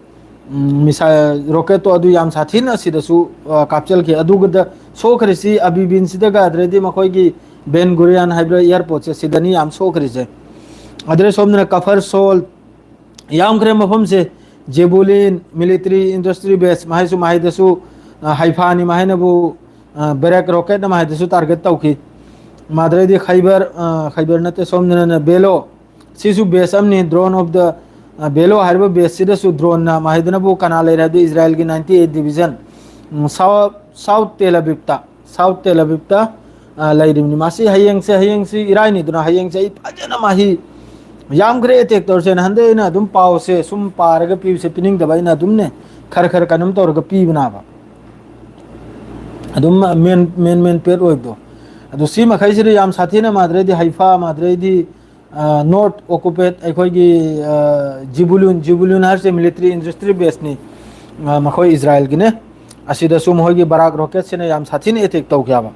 ꯎꯝ, ꯃꯤꯁꯥꯏꯜ ꯔꯣꯀꯦꯠꯇꯣ ꯑꯗꯨ ꯌꯥꯝ ꯁꯥꯊꯤꯅ ꯁꯤꯗꯁꯨ, ꯑ, ꯀꯥꯞꯆꯜꯈꯤ꯫ ꯑꯗꯨꯒꯗ ꯁꯣꯛꯈ꯭ꯔꯤꯁꯤ ꯑꯕꯤꯕꯤꯟꯁꯤꯗꯒ, ꯑꯗꯨꯗꯩꯗꯤ ꯃꯈꯣꯏꯒꯤ ꯕꯦꯟ ꯒꯨꯔꯤꯌꯥꯟ ꯍꯥꯏꯕ ꯑꯦꯌꯥꯔꯄꯣꯔꯠꯁꯦ, ꯁꯤꯗꯅꯤ ꯌꯥꯝ ꯁꯣꯛꯈ꯭ꯔꯤꯁꯦ꯫ ꯑꯗꯨꯗꯩ ꯁꯣꯝꯗꯅ ꯀꯐꯔ ꯁꯣꯜ, ꯌꯥꯝꯈ꯭ꯔꯦ ꯃꯐꯝꯁꯦ꯫ ꯖꯦꯕꯨꯂꯤꯟ ꯃꯤꯂꯤꯇꯔꯤ ꯏꯟꯗꯁꯇ꯭ꯔꯤ ꯕꯦꯁ ꯃꯍꯩꯁꯨ ꯃꯍꯩꯗꯁꯨ, ꯑ, ꯍꯩꯐꯥꯅꯤ ꯃꯍꯩꯅꯕꯨ, ꯑ, ꯕꯦꯔꯦꯛ ꯔꯣꯀꯦꯠꯅ ꯃꯍꯩꯗꯁꯨ ꯇꯥꯔꯒꯦꯠ ꯇꯧꯈꯤ꯫ ꯃꯥꯗ꯭ꯔꯩꯗꯤ ꯈꯩꯕꯔ, ꯑ, ꯈꯩꯕꯔ ꯅꯠꯇꯦ, ꯁꯣꯝꯗꯅ ꯕꯦꯂꯣ, ꯁꯤꯁꯨ ꯕꯦꯁ ꯑꯃꯅꯤ, drone of the, ꯑ, ꯕꯦꯂꯣ ꯍꯥꯏꯔꯤꯕ ꯕꯦꯁꯁꯤꯗꯁꯨ ꯗ꯭ꯔꯣꯟꯅ ꯃꯍꯩꯗꯅꯕꯨ ꯀꯅꯥ ꯂꯩꯔꯦ ꯍꯥꯏꯕꯗꯤ ꯏꯖꯔꯥꯏꯜꯒꯤ ninety eight division, ꯎꯝ, ꯁꯥꯎ-, ꯁꯥꯎꯠ ꯇꯦꯜ ꯑꯕꯤꯕꯇ, ꯁꯥꯎꯠ ꯇꯦꯜ ꯑꯕꯤꯕꯇ, ꯑ, ꯂꯩꯔꯤꯕꯅꯤ꯫ ꯃꯁꯤ ꯍꯌꯦꯡꯁꯦ, ꯍꯌꯦꯡꯁꯤ ꯏꯔꯥꯏꯅꯤꯗꯅ, ꯍꯌꯦꯡꯁꯦ ꯑꯩ ꯐꯖꯅ ꯃꯍꯤ ꯌꯥꯝꯈ꯭ꯔꯦ ꯑꯦꯇꯦꯛ ꯇꯧꯔꯁꯦꯅ꯫ ꯍꯟꯗꯛ ꯑꯩꯅ ꯑꯗꯨꯝ ꯄꯥꯎꯁꯦ ꯁꯨꯝ ꯄꯥꯔꯒ ꯄꯤꯕꯁꯦ ꯄꯤꯅꯤꯡꯗꯕ, ꯑꯩꯅ ꯑꯗꯨꯝꯅꯦ ꯈꯔ ꯈꯔ ꯀꯩꯅꯣꯝ ꯇꯧꯔꯒ ꯄꯤꯕꯅꯦꯕ꯫ ꯑꯗꯨꯝ ꯃꯦꯟ, ꯃꯦꯟ, ꯃꯦꯟ ꯄꯦꯠ ꯑꯣꯏꯕꯗꯣ꯫ ꯑꯗꯨ ꯁꯤ ꯃꯈꯩꯁꯤꯗꯤ ꯌꯥꯝ ꯁꯥꯊꯤꯅ ꯃꯥꯗ꯭ꯔꯩꯗꯤ ꯍꯩꯐꯥ, ꯃꯥꯗ꯭ꯔꯩꯗꯤ, ꯑ, ꯅꯣꯔꯠ ꯑꯣꯀꯨꯄꯦꯠ ꯑꯩꯈꯣꯏꯒꯤ, ꯑ, ꯖꯤꯕꯨꯂꯨꯟ, ꯖꯤꯕꯨꯂꯨꯟ ꯍꯥꯏꯔꯤꯁꯦ ꯃꯤꯂꯤꯇꯔꯤ ꯏꯟꯗꯁꯇ꯭ꯔꯤ ꯕꯦꯁꯅꯤ꯫ ꯑ, ꯃꯈꯣꯏ ꯏꯖꯔꯥꯏꯜꯒꯤꯅꯦ꯫ ꯑꯁꯤꯗꯁꯨ ꯃꯈꯣꯏꯒꯤ ꯕꯔꯥꯛ ꯔꯣꯀꯦꯠꯁꯤꯅ ꯌꯥꯝ ꯁꯥꯊꯤꯅ ꯑꯦꯇꯦꯛ ꯇꯧꯈꯤ ꯍꯥꯏꯕ꯫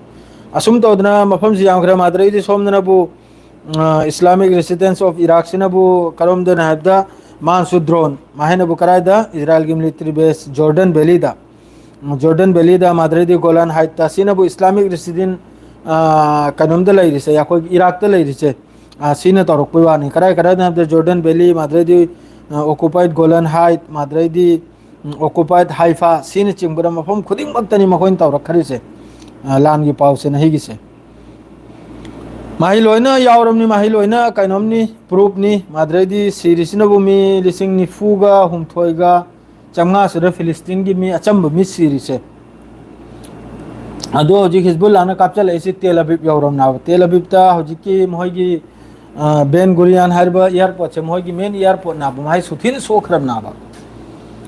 ꯑꯁꯨꯝ ꯇꯧꯗꯅ ꯃꯐꯝꯁꯤ ꯌꯥꯝꯈ꯭ꯔꯦ꯫ ꯃꯥꯗ꯭ꯔꯩꯗꯤ ꯁꯣꯝꯗꯅꯕꯨ, ꯑ, ꯏꯁꯂꯥꯃꯤꯛ ꯔꯦꯁꯤꯁꯇꯦꯟꯁ ꯑꯣꯐ ꯏꯔꯥꯛꯁꯤꯅꯕꯨ ꯀꯔꯣꯝꯗꯅ ꯍꯥꯏꯕꯗ ꯃꯥꯅꯁꯨ ꯗ꯭ꯔꯣꯟ ꯃꯍꯩꯅꯕꯨ ꯀꯔꯥꯏꯗ? ꯏꯖꯔꯥꯏꯜꯒꯤ ꯃꯤꯂꯤꯇꯔꯤ ꯕꯦꯁ ꯖꯣꯔꯗꯟ ꯚꯦꯂꯤꯗ꯫ ꯖꯣꯔꯗꯟ ꯚꯦꯂꯤꯗ ꯃꯥꯗ꯭ꯔꯩꯗꯤ ꯒꯣꯂꯥꯟ ꯍꯥꯏꯠꯇ ꯁꯤꯅꯕꯨ ꯏꯁꯂꯥꯃꯤꯛ ꯔꯦꯁꯤꯗꯤꯟ-, ꯑ, ꯀꯩꯅꯣꯝꯗ ꯂꯩꯔꯤꯁꯦ, ꯑꯩꯈꯣꯏꯒꯤ ꯏꯔꯥꯛꯇ ꯂꯩꯔꯤꯁꯦ, ꯑ, ꯁꯤꯅ ꯇꯧꯔꯛꯄꯩ ꯋꯥꯅꯤ꯫ ꯀꯔꯥꯏ ꯀꯔꯥꯏꯗ ꯍꯥꯏꯕꯗ Jordan Valley, ꯃꯥꯗ꯭ꯔꯩꯗꯤ, ꯑ, occupied Golan Height, ꯃꯥꯗ꯭ꯔꯩꯗꯤ, ꯎꯝ, occupied Haifa, ꯁꯤꯅꯆꯤꯡꯕꯗ ꯃꯐꯝ ꯈꯨꯗꯤꯡꯃꯛꯇꯅꯤ ꯃꯈꯣꯏꯅ ꯇꯧꯔꯛꯈ꯭ꯔꯤꯁꯦ꯫ ꯑ, ꯂꯥꯟꯒꯤ ꯄꯥꯎꯁꯦ ꯅꯍꯤꯒꯤꯁꯦ꯫ ꯃꯍꯩ ꯂꯣꯏꯅ ꯌꯥꯎꯔꯝꯅꯤ, ꯃꯍꯩ ꯂꯣꯏꯅ ꯀꯩꯅꯣꯝꯅꯤ, proofꯅꯤ꯫ ꯃꯥꯗ꯭ꯔꯩꯗꯤ ꯁꯤꯔꯤꯁꯤꯅꯕꯨ ꯃꯤ ꯂꯤꯁꯤꯡ ꯅꯤꯐꯨꯒ ꯍꯨꯝꯗꯣꯏꯒ ꯆꯥꯝꯃꯉꯥ ꯁꯨꯔꯦ ꯐꯤꯂꯤꯁꯇꯤꯟꯒꯤ ꯃꯤ ꯑꯆꯝꯕ ꯃꯤ ꯁꯤꯔꯤꯁꯦ꯫ ꯑꯗꯣ ꯍꯧꯖꯤꯛ ꯍꯤꯖꯕꯨꯜꯂꯥꯅ ꯀꯥꯞꯆꯜꯂꯛꯏꯁꯤ ꯇꯦꯜ ꯑꯕꯤꯕ ꯌꯧꯔꯝꯅꯦꯕ꯫ ꯇꯦꯜ ꯑꯕꯤꯕꯇ ꯍꯧꯖꯤꯛꯀꯤ ꯃꯈꯣꯏꯒꯤ, ꯑ, ꯕꯦꯟ ꯒꯨꯔꯤꯌꯥꯟ ꯍꯥꯏꯔꯤꯕ airportꯁꯦ ꯃꯈꯣꯏꯒꯤ main airportꯅꯦꯕ, ꯃꯍꯥꯏ ꯁꯨꯊꯤꯅ ꯁꯣꯛꯈ꯭ꯔꯕꯅꯦꯕ꯫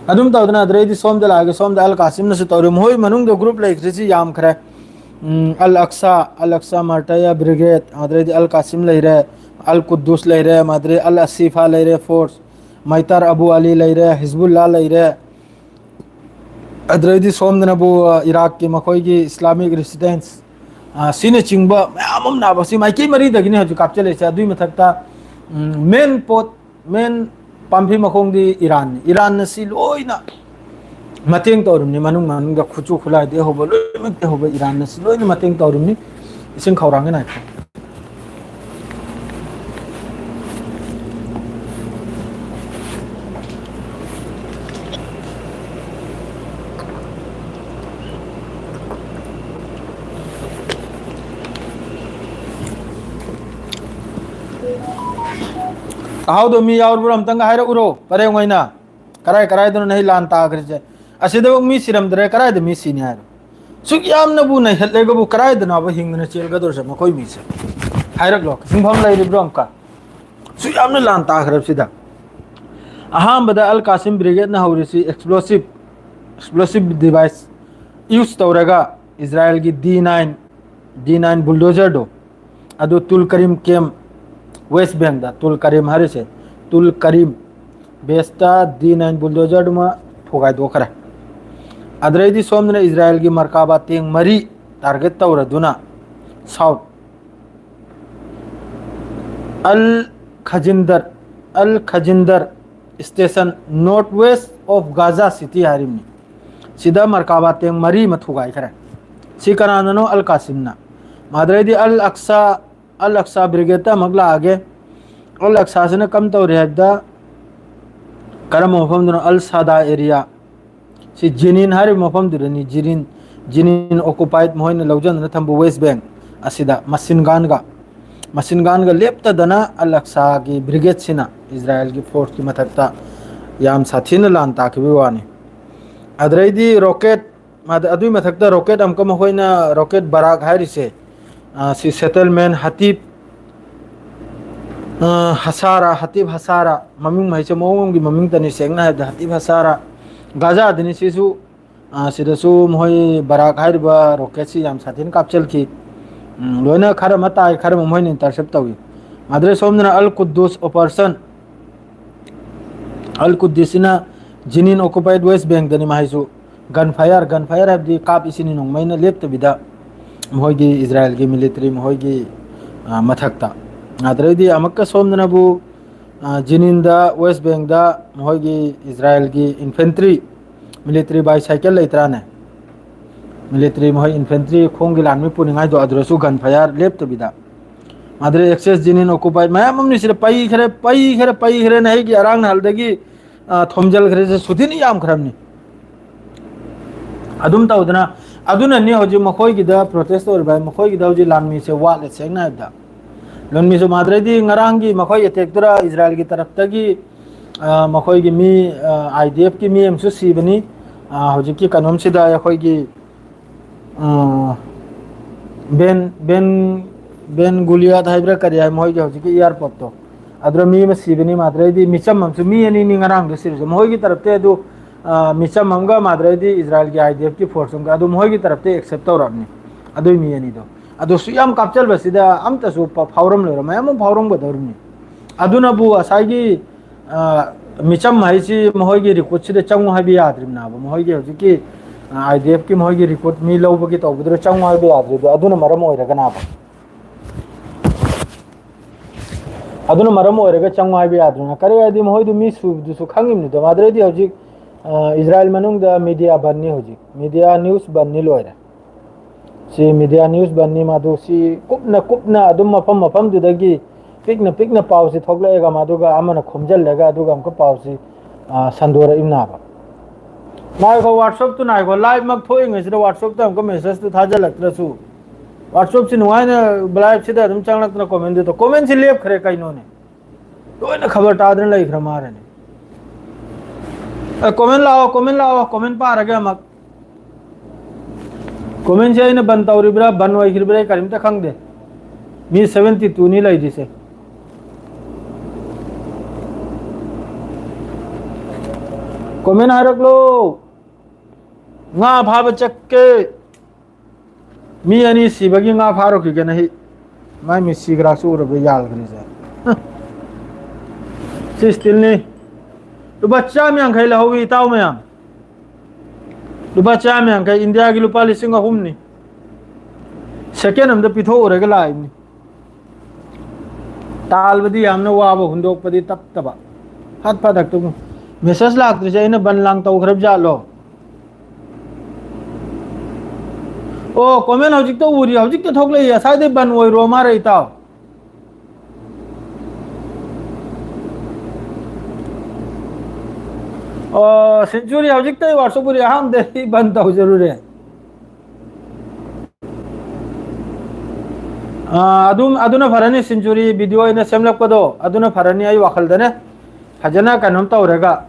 ꯑꯗꯨꯝ ꯇꯧꯗꯅ ꯑꯗꯨꯗꯩꯗꯤ ꯁꯣꯝꯗ ꯂꯥꯛꯑꯒ ꯁꯣꯝꯗ ꯑꯜ ꯀꯥꯁꯤꯝꯅꯁꯨ ꯇꯧꯔꯤ꯫ ꯃꯈꯣꯏ ꯃꯅꯨꯡꯗ group ꯂꯩꯈ꯭ꯔꯤꯁꯤ ꯌꯥꯝꯈ꯭ꯔꯦ꯫ ꯎꯝ, ꯑꯜ ꯑꯛꯁꯥ, ꯑꯜ ꯑꯛꯁꯥ ꯃꯥꯔꯇꯌꯥ Brigade, ꯑꯗꯨꯗꯩꯗꯤ ꯑꯜ ꯀꯥꯁꯤꯝ ꯂꯩꯔꯦ, ꯑꯜ ꯀꯨꯗꯨꯁ ꯂꯩꯔꯦ, ꯃꯥꯗ꯭ꯔꯤ ꯑꯜ ꯑꯁꯤꯐꯥ ꯂꯩꯔꯦ, force, ꯃꯥꯏꯇꯥꯔ ꯑꯕꯨ ꯑꯂꯤ ꯂꯩꯔꯦ, ꯍꯤꯖꯕꯨꯜꯂꯥ ꯂꯩꯔꯦ, ꯑꯗꯨꯗꯩꯗꯤ ꯁꯣꯝꯗꯅꯕꯨ, ꯑ, ꯏꯔꯥꯛꯀꯤ ꯃꯈꯣꯏꯒꯤ Islamic Resistance, ꯑ, ꯁꯤꯅꯆꯤꯡꯕ ꯃꯌꯥꯝ ꯑꯃ ꯅꯥꯕ꯫ ꯁꯤ ꯃꯥꯏꯀꯩ ꯃꯔꯤꯗꯒꯤꯅꯤ ꯍꯧꯖꯤꯛ ꯀꯥꯞꯆꯜꯂꯛꯏꯁꯦ꯫ ꯑꯗꯨꯒꯤ ꯃꯊꯛꯇ, ꯎꯝ, main ꯄꯣꯠ, main ꯄꯥꯝꯕꯤ ꯃꯈꯣꯡꯗꯤ ꯏꯔꯥꯟꯅꯤ꯫ ꯏꯔꯥꯟꯅ ꯁꯤ ꯂꯣꯏꯅ ꯃꯇꯦꯡ ꯇꯧꯔꯤꯕꯅꯤ꯫ ꯃꯅꯨꯡ ꯃꯅꯨꯡꯗ ꯈꯨꯠꯁꯨ ꯈꯨꯠꯂꯥꯏꯗꯒꯤ ꯍꯧꯕ, ꯂꯣꯏꯅꯃꯛꯇꯒꯤ ꯍꯧꯕ ꯏꯔꯥꯟꯅ ꯁꯤ ꯂꯣꯏꯅ ꯃꯇꯦꯡ ꯇꯧꯔꯤꯕꯅꯤ꯫ ꯏꯁꯤꯡ ꯈꯧꯔꯥꯡꯒꯦ ꯅꯥꯏꯈꯣ꯫ ꯇꯥꯍꯧꯗꯕ ꯃꯤ ꯌꯥꯎꯔꯕ꯭ꯔꯣ? ꯑꯝꯇꯪꯒ ꯍꯥꯏꯔꯛꯎꯔꯣ, ꯄꯔꯦꯡ ꯑꯣꯏꯅ꯫ ꯀꯔꯥꯏ ꯀꯔꯥꯏꯗꯅꯣ ꯅꯍꯤ ꯂꯥꯟ ꯇꯥꯈ꯭ꯔꯤꯁꯦ? ꯑꯁꯤꯗꯐꯥꯎ ꯃꯤ ꯁꯤꯔꯝꯗ꯭ꯔꯦ, ꯀꯔꯥꯏꯗ ꯃꯤ ꯁꯤꯅꯤ ꯍꯥꯏꯔꯣ? ꯁꯨꯛ ꯌꯥꯝꯅꯕꯨ ꯅꯩꯍꯠꯂꯒꯕꯨ ꯀꯔꯥꯏꯗꯅꯣꯕ ꯍꯤꯡꯗꯅ ꯆꯦꯜꯒꯗꯧꯔꯤꯁꯦ ꯃꯈꯣꯏ ꯃꯤꯁꯦ? ꯍꯥꯏꯔꯛꯂꯣ, ꯁꯤꯟꯐꯝ ꯂꯩꯔꯤꯕ꯭ꯔꯣ ꯑꯃꯨꯛꯀ? ꯁꯨꯛ ꯌꯥꯝꯅ ꯂꯥꯟ ꯇꯥꯈ꯭ꯔꯕꯁꯤꯗ꯫ ꯑꯍꯥꯟꯕꯗ ꯑꯜ Kasim ꯕ꯭ꯔꯤꯒꯦꯗꯅ ꯍꯧꯔꯤꯁꯤ explosive, explosive device use ꯇꯧꯔꯒ ꯏꯖꯔꯥꯌꯦꯜꯒꯤ ꯗꯤ ꯅꯥꯏꯟ, ꯗꯤ ꯅꯥꯏꯟ bulldozerꯗꯣ, ꯑꯗꯨ ꯇꯨꯜ ꯀꯔꯤꯝ camp, West Bankꯗ ꯇꯨꯜ ꯀꯔꯤꯝ ꯍꯥꯏꯔꯤꯁꯦ, ꯇꯨꯜ ꯀꯔꯤꯝ baseꯇ ꯗꯤ ꯅꯥꯏꯟ bulldozerꯗꯨꯃ ꯊꯨꯒꯥꯏꯗꯣꯛꯈ꯭ꯔꯦ꯫ ꯑꯗꯨꯗꯩꯗꯤ ꯁꯣꯝꯗꯅ ꯏꯖꯔꯥꯌꯦꯜꯒꯤ ꯃꯔꯀꯥꯕꯥ tank ꯃꯔꯤ target ꯇꯧꯔꯗꯨꯅ south ꯑꯜ ꯈꯖꯤꯟꯗꯔ, ꯑꯜ ꯈꯖꯤꯟꯗꯔ station, north west of Gaza City ꯍꯥꯏꯔꯤꯕꯅꯤ꯫ ꯁꯤꯗ ꯃꯔꯀꯥꯕꯥ tank ꯃꯔꯤ ꯑꯃ ꯊꯨꯒꯥꯏꯈ꯭ꯔꯦ꯫ ꯁꯤ ꯀꯅꯥꯅꯅꯣ? ꯑꯜ ꯀꯥꯁꯤꯝꯅ꯫ ꯃꯥꯗ꯭ꯔꯩꯗꯤ ꯑꯜ ꯑꯛꯁꯥ, ꯑꯜ ꯑꯛꯁꯥ ꯕ꯭ꯔꯤꯒꯦꯗꯇ ꯑꯃꯨꯛ ꯂꯥꯛꯑꯒꯦ꯫ ꯑꯜ ꯑꯛꯁꯥꯁꯤꯅ ꯀꯝ ꯇꯧꯔꯤ ꯍꯥꯏꯕꯗ, ꯀꯔꯝꯕ ꯃꯐꯝꯗꯅꯣ? ꯑꯜ ꯁꯥꯗꯥ ꯑꯦꯔꯤꯌꯥ꯫ ꯁꯤ ꯖꯤꯅꯤꯟ ꯍꯥꯏꯔꯤꯕ ꯃꯐꯝꯗꯨꯗꯅꯤ꯫ ꯖꯤꯅꯤꯟ, ꯖꯤꯅꯤꯟ ꯑꯣꯀꯨꯄꯥꯏꯠ ꯃꯈꯣꯏꯅ ꯂꯧꯖꯗꯨꯅ ꯊꯝꯕ ꯋꯦꯁ ꯕꯦꯡ ꯑꯁꯤꯗ ꯃꯁꯤꯟ ꯒꯥꯟꯒ, ꯃꯁꯤꯟ ꯒꯥꯟꯒ ꯂꯦꯞꯇꯗꯅ ꯑꯜ ꯑꯛꯁꯥꯒꯤ ꯕ꯭ꯔꯤꯒꯦꯗꯁꯤꯅ ꯏꯖꯔꯥꯌꯦꯜꯒꯤ ꯐꯣꯔꯁꯀꯤ ꯃꯊꯛꯇ ꯌꯥꯝ ꯁꯥꯊꯤꯅ ꯂꯥꯟ ꯇꯥꯈꯤꯕꯒꯤ ꯋꯥꯅꯤ꯫ ꯑꯗꯨꯗꯩꯗꯤ ꯔꯣꯀꯦꯠ, ꯃꯥꯗ-, ꯑꯗꯨꯏ ꯃꯊꯛꯇ ꯔꯣꯀꯦꯠ ꯑꯃꯨꯛꯀ ꯃꯈꯣꯏꯅ ꯔꯣꯀꯦꯠ ꯕꯔꯥꯛ ꯍꯥꯏꯔꯤꯁꯦ, ꯑ, ꯁꯤ ꯁꯦꯇꯜꯃꯦꯟ ꯍꯇꯤꯞ, ꯑ, ꯍꯁꯥꯔꯥ, ꯍꯇꯤꯞ ꯍꯁꯥꯔꯥ, ꯃꯃꯤꯡ ꯃꯍꯩꯁꯦ ꯃꯑꯣꯡ ꯑꯃꯒꯤ ꯃꯃꯤꯡꯇꯅꯤ, ꯁꯦꯡꯅ ꯍꯥꯏꯕꯗ ꯍꯇꯤꯞ ꯍꯁꯥꯔꯥ, ꯒꯥꯖꯥꯗꯅꯤ ꯁꯤꯁꯨ, ꯑ, ꯁꯤꯗꯁꯨ ꯃꯈꯣꯏ ꯕꯔꯥꯛ ꯍꯥꯏꯔꯤꯕ ꯔꯣꯀꯦꯠꯁꯤ ꯌꯥꯝ ꯁꯥꯊꯤꯅ ꯀꯥꯞꯆꯜꯈꯤ꯫ ꯎꯝ, ꯂꯣꯏꯅ ꯈꯔ ꯑꯃ ꯇꯥꯏ, ꯈꯔ ꯑꯃ ꯃꯈꯣꯏꯅ ꯏꯟꯇꯔꯁꯦꯞ ꯇꯧꯏ꯫ ꯃꯥꯗ꯭ꯔꯦ ꯁꯣꯝꯗꯅ ꯑꯜ ꯀꯨꯗꯨꯁ ꯑꯣꯄꯔꯦꯁꯟ, ꯑꯜ ꯀꯨꯗꯤꯁꯁꯤꯅ ꯖꯤꯅꯤꯟ ꯑꯣꯀꯨꯄꯥꯏꯠ ꯋꯦꯁ ꯕꯦꯡꯗꯅꯤ ꯃꯍꯩꯁꯨ꯫ ꯒꯟ ꯐꯥꯏꯌꯔ, ꯒꯟ ꯐꯥꯏꯌꯔ ꯍꯥꯏꯕꯗꯤ ꯀꯥꯞ ꯏꯁꯤꯅꯤ ꯅꯣꯡꯃꯩꯅ ꯂꯦꯞꯇꯕꯤꯗ ꯃꯈꯣꯏꯒꯤ ꯏꯖꯔꯥꯌꯦꯜꯒꯤ ꯃꯤꯂꯤꯇꯔꯤ ꯃꯈꯣꯏꯒꯤ, ꯑ, ꯃꯊꯛꯇ꯫ ꯑꯗꯨꯗꯩꯗꯤ ꯑꯃꯨꯛꯀ ꯁꯣꯝꯗꯅꯕꯨ, ꯑ, ꯖꯤꯅꯤꯟꯗ, ꯋꯦꯁ ꯕꯦꯡꯗ ꯃꯈꯣꯏꯒꯤ ꯏꯖꯔꯥꯌꯦꯜꯒꯤ ꯏꯟꯐꯦꯟꯇ꯭ꯔꯤ, ꯃꯤꯂꯤꯇꯔꯤ ꯕꯥꯏ ꯁꯥꯏꯀꯜ ꯂꯩꯇ꯭ꯔꯥꯅꯦ? ꯃꯤꯂꯤꯇꯔꯤ ꯃꯈꯣꯏ ꯏꯟꯐꯦꯟꯇ꯭ꯔꯤ ꯈꯣꯡꯒꯤ ꯂꯥꯟꯃꯤ ꯄꯨꯅꯤꯡꯉꯥꯏꯗꯣ, ꯑꯗꯨꯗꯁꯨ ꯒꯟ ꯐꯥꯏꯌꯔ ꯂꯦꯞꯇꯕꯤꯗ꯫ ꯃꯥꯗ꯭ꯔꯦ ꯑꯦꯛꯁꯦꯁ ꯖꯤꯅꯤꯟ ꯑꯣꯀꯨꯄꯥꯏꯠ ꯃꯌꯥꯝ ꯑꯃꯅꯤ ꯁꯤꯗ ꯄꯩꯈ꯭ꯔꯦ, ꯄꯩꯈ꯭ꯔꯦ, ꯄꯩꯈ꯭ꯔꯦꯅ ꯑꯩꯒꯤ ꯑꯔꯥꯡ ꯅꯍꯜꯗꯒꯤ, ꯑ, ꯊꯣꯝꯖꯤꯜꯈ꯭ꯔꯦꯁꯦ ꯁꯨꯊꯤꯅ ꯌꯥꯝꯈ꯭ꯔꯕꯅꯤ꯫ ꯑꯗꯨꯝ ꯇꯧꯗꯅ, ꯑꯗꯨꯅꯅꯤ ꯍꯧꯖꯤꯛ ꯃꯈꯣꯏꯒꯤꯗ ꯄ꯭ꯔꯣꯇꯦꯁ ꯇꯧꯔꯤꯕ ꯍꯥꯏ, ꯃꯈꯣꯏꯒꯤꯗ ꯍꯧꯖꯤꯛ ꯂꯥꯟꯃꯤꯁꯦ ꯋꯥꯠꯂꯦ, ꯁꯦꯡꯅ ꯍꯥꯏꯕꯗ꯫ ꯂꯥꯟꯃꯤꯁꯨ ꯃꯥꯗ꯭ꯔꯦꯗꯤ ꯉꯔꯥꯡꯒꯤ ꯃꯈꯣꯏ ꯑꯦꯇꯦꯛꯇꯨꯗ ꯏꯖꯔꯥꯌꯦꯜꯒꯤ ꯇꯔꯞꯇꯒꯤ, ꯑ, ꯃꯈꯣꯏꯒꯤ ꯃꯤ, ꯑ, ꯑꯥꯏ ꯗꯤ ꯑꯦꯐꯀꯤ ꯃꯤ ꯑꯃꯁꯨ ꯁꯤꯕꯅꯤ꯫ ꯑ, ꯍꯧꯖꯤꯛꯀꯤ ꯀꯩꯅꯣꯝꯁꯤꯗ ꯑꯩꯈꯣꯏꯒꯤ, ꯑ, ꯕꯦꯟ, ꯕꯦꯟ, ꯕꯦꯟ ꯒꯨꯂꯤꯌꯥꯠ ꯍꯥꯏꯕ꯭ꯔꯥ ꯀꯔꯤ ꯍꯥꯏ, ꯃꯈꯣꯏꯒꯤ ꯍꯧꯖꯤꯛꯀꯤ ꯏꯌꯥꯔꯄꯣꯔꯠꯇꯣ, ꯑꯗꯨꯗ ꯃꯤ ꯑꯃ ꯁꯤꯕꯅꯤ꯫ ꯃꯥꯗ꯭ꯔꯦꯗꯤ ꯃꯤꯆꯝ ꯑꯃꯁꯨ, ꯃꯤ ꯑꯅꯤꯅꯤ ꯉꯔꯥꯡꯗ ꯁꯤꯔꯤꯁꯦ꯫ ꯃꯈꯣꯏꯒꯤ ꯇꯔꯞꯇ ꯑꯗꯨ, ꯑ, ꯃꯤꯆꯝ ꯑꯃꯒ ꯃꯥꯗ꯭ꯔꯦꯗꯤ ꯏꯖꯔꯥꯌꯦꯜꯒꯤ ꯑꯥꯏ ꯗꯤ ꯑꯦꯐꯀꯤ ꯐꯣꯔꯁ ꯑꯃꯒ, ꯑꯗꯨ ꯃꯈꯣꯏꯒꯤ ꯇꯔꯞꯇ ꯑꯦꯛꯁꯦꯞ ꯇꯧꯔꯕꯅꯤ ꯑꯗꯨꯏ ꯃꯤ ꯑꯅꯤꯗꯣ꯫ ꯑꯗꯨ ꯁꯨꯛ ꯌꯥꯝ ꯀꯥꯞꯆꯜꯕꯁꯤꯗ ꯑꯝꯇꯁꯨ ꯄ-, ꯐꯥꯎꯔꯝꯂꯣꯏꯔ, ꯃꯌꯥꯝ ꯑꯃ ꯐꯥꯎꯔꯝꯒꯗꯧꯔꯤꯕꯅꯤ꯫ ꯑꯗꯨꯅꯕꯨ ꯉꯁꯥꯏꯒꯤ, ꯑ, ꯃꯤꯆꯝ ꯍꯥꯏꯁꯤ ꯃꯈꯣꯏꯒꯤ ꯔꯤꯀ꯭ꯔꯨꯠꯁꯤꯗ ꯆꯪꯉꯨ ꯍꯥꯏꯕ ꯌꯥꯗ꯭ꯔꯤꯕꯅꯦꯕ꯫ ꯃꯈꯣꯏꯒꯤ ꯍꯧꯖꯤꯛꯀꯤ, ꯑ, ꯑꯥꯏ ꯗꯤ ꯑꯦꯐꯀꯤ ꯃꯈꯣꯏꯒꯤ ꯔꯤꯀ꯭ꯔꯨꯠ ꯃꯤ ꯂꯧꯕꯒꯤ ꯇꯧꯕꯗꯨꯗ ꯆꯪꯉꯨ ꯍꯥꯏꯕ ꯌꯥꯗ꯭ꯔꯤꯗꯣ ꯑꯗꯨꯅ ꯃꯔꯝ ꯑꯣꯏꯔꯒꯅꯦꯕ꯫ ꯑꯗꯨꯅ ꯃꯔꯝ ꯑꯣꯏꯔꯒ ꯆꯪꯉꯨ ꯍꯥꯏꯕ ꯌꯥꯗ꯭ꯔꯤꯅ꯫ ꯀꯔꯤ ꯍꯥꯏꯗꯤ ꯃꯈꯣꯏꯗꯨ ꯃꯤ ꯁꯨꯕꯗꯨꯁꯨ ꯈꯪꯉꯤꯕꯅꯤꯗꯣ꯫ ꯃꯥꯗ꯭ꯔꯦꯗꯤ ꯍꯧꯖꯤꯛ, ꯑ, ꯏꯖꯔꯥꯌꯦꯜ ꯃꯅꯨꯡꯗ ꯃꯤꯗꯤꯌꯥ ꯕꯟꯅꯤ ꯍꯧꯖꯤꯛ꯫ ꯃꯤꯗꯤꯌꯥ ꯅ꯭ꯌꯨꯁ ꯕꯟꯅꯤ ꯂꯣꯏꯔꯦ꯫ ꯁꯤ media news ꯕꯟꯅꯤ, ꯃꯗꯨ ꯁꯤ ꯀꯨꯞꯅ ꯀꯨꯞꯅ ꯑꯗꯨꯝ ꯃꯐꯝ ꯃꯐꯝꯗꯨꯗꯒꯤ ꯄꯤꯛꯅ ꯄꯤꯛꯅ ꯄꯥꯎꯁꯤ ꯊꯣꯛꯂꯛꯑꯒ, ꯃꯗꯨꯒ ꯑꯃꯅ ꯈꯣꯝꯖꯤꯜꯂꯒ, ꯑꯗꯨꯒ ꯑꯃꯨꯛꯀ ꯄꯥꯎꯁꯤ, ꯑ, ꯁꯟꯗꯣꯔꯛꯏꯕꯅꯦꯕ꯫ ꯉꯥꯏꯈꯣ, WhatsApp ꯇꯨ ꯉꯥꯏꯈꯣ, live ꯃꯛ ꯊꯣꯛꯏꯉꯩꯁꯤꯗ WhatsApp ꯇ ꯑꯃꯨꯛꯀ message ꯇꯨ ꯊꯥꯖꯤꯜꯂꯛꯇ꯭ꯔꯁꯨ, WhatsApp ꯁꯤ ꯅꯨꯡꯉꯥꯏꯅ live ꯁꯤꯗ ꯑꯗꯨꯝ ꯆꯪꯂꯛꯇꯅ comment ꯇꯨ ꯇꯧ꯫ Comment ꯁꯤ ꯂꯦꯞꯈ꯭ꯔꯦ ꯀꯩꯅꯣꯅꯦ? ꯂꯣꯏꯅ ꯈꯕꯔ ꯇꯥꯗꯅ ꯂꯩꯈ꯭ꯔ ꯃꯥꯜꯂꯦꯅꯦ꯫ ꯑꯦ, comment ꯂꯥꯛꯑꯣ, comment ꯂꯥꯛꯑꯣ, comment ꯄꯥꯔꯒꯦ ꯑꯃꯨꯛ꯫ Comment ꯁꯦ ꯑꯩꯅ ꯕꯟ ꯇꯧꯔꯤꯕ꯭ꯔꯥ, ꯕꯟ ꯑꯣꯏꯈ꯭ꯔꯤꯕ꯭ꯔꯥ, ꯑꯩ ꯀꯔꯤꯝꯇ ꯈꯪꯗꯦ꯫ ꯃꯤ seventy two ꯅꯤ ꯂꯩꯔꯤꯁꯦ꯫ Comment ꯍꯥꯏꯔꯛꯂꯣ꯫ ꯉꯥ ꯐꯥꯕ ꯆꯠꯀꯦ꯫ ꯃꯤ ꯑꯅꯤ ꯁꯤꯕꯒꯤ ꯉꯥ ꯐꯥꯔꯨꯈꯤꯒꯦꯅ ꯍꯤ-, ꯃꯥꯏ ꯃꯤꯠꯁꯤ ꯈꯔꯥꯛꯁꯨ ꯎꯔꯕ ꯌꯥꯜꯈ꯭ꯔꯤꯁꯦ꯫ ꯁꯤ steel ꯅꯤ꯫ ꯂꯨꯄꯥ ꯆꯥꯝ ꯌꯥꯡꯈꯩ ꯂꯧꯍꯧꯋꯤ, ꯏꯇꯥꯎ ꯃꯌꯥꯝ꯫ ꯂꯨꯄꯥ ꯆꯥꯝ ꯌꯥꯡꯈꯩ, ꯏꯟꯗꯤꯌꯥꯒꯤ ꯂꯨꯄꯥ ꯂꯤꯁꯤꯡ ꯑꯍꯨꯝꯅꯤ꯫ Second ꯑꯝꯗ ꯄꯤꯊꯣꯛꯎꯔꯒ ꯂꯥꯛꯏꯕꯅꯤ꯫ ꯇꯥꯜꯕꯗꯤ ꯌꯥꯝꯅ ꯋꯥꯕ, ꯍꯨꯟꯗꯣꯛꯄꯗꯤ ꯇꯞꯇꯕ꯫ ꯐꯠ ꯐꯠ ꯍꯦꯛꯇ꯫ Message ꯂꯥꯛꯇ꯭ꯔꯤꯁꯦ ꯑꯩꯅ ꯕꯟ ꯂꯥꯡ ꯇꯧꯈ꯭ꯔꯕ ꯖꯥꯠꯂꯣ? ꯑꯣ, comment ꯍꯧꯖꯤꯛꯇ ꯎꯔꯤ, ꯍꯧꯖꯤꯛꯇ ꯊꯣꯛꯂꯛꯏ, ꯉꯁꯥꯏꯗꯩ ꯕꯟ ꯑꯣꯏꯔꯣ ꯃꯥꯔꯦ ꯏꯇꯥꯎ꯫ ꯑꯣ, Century ꯍꯧꯖꯤꯛꯇ WhatsApp ꯎꯔꯤ, ꯑꯍꯥꯟꯕꯗ ꯑꯩ ꯕꯟ ꯇꯧꯖꯔꯨꯔꯦ꯫ ꯑꯥ, ꯑꯗꯨꯝ, ꯑꯗꯨꯅ ꯐꯔꯅꯤ, Century video ꯑꯩꯅ ꯁꯦꯝꯂꯛꯄꯗꯣ, ꯑꯗꯨꯅ ꯐꯔꯅꯤ ꯑꯩ ꯋꯥꯈꯜꯗꯅꯦ꯫ ꯐꯖꯅ ꯀꯩꯅꯣꯝ ꯇꯧꯔꯒ꯫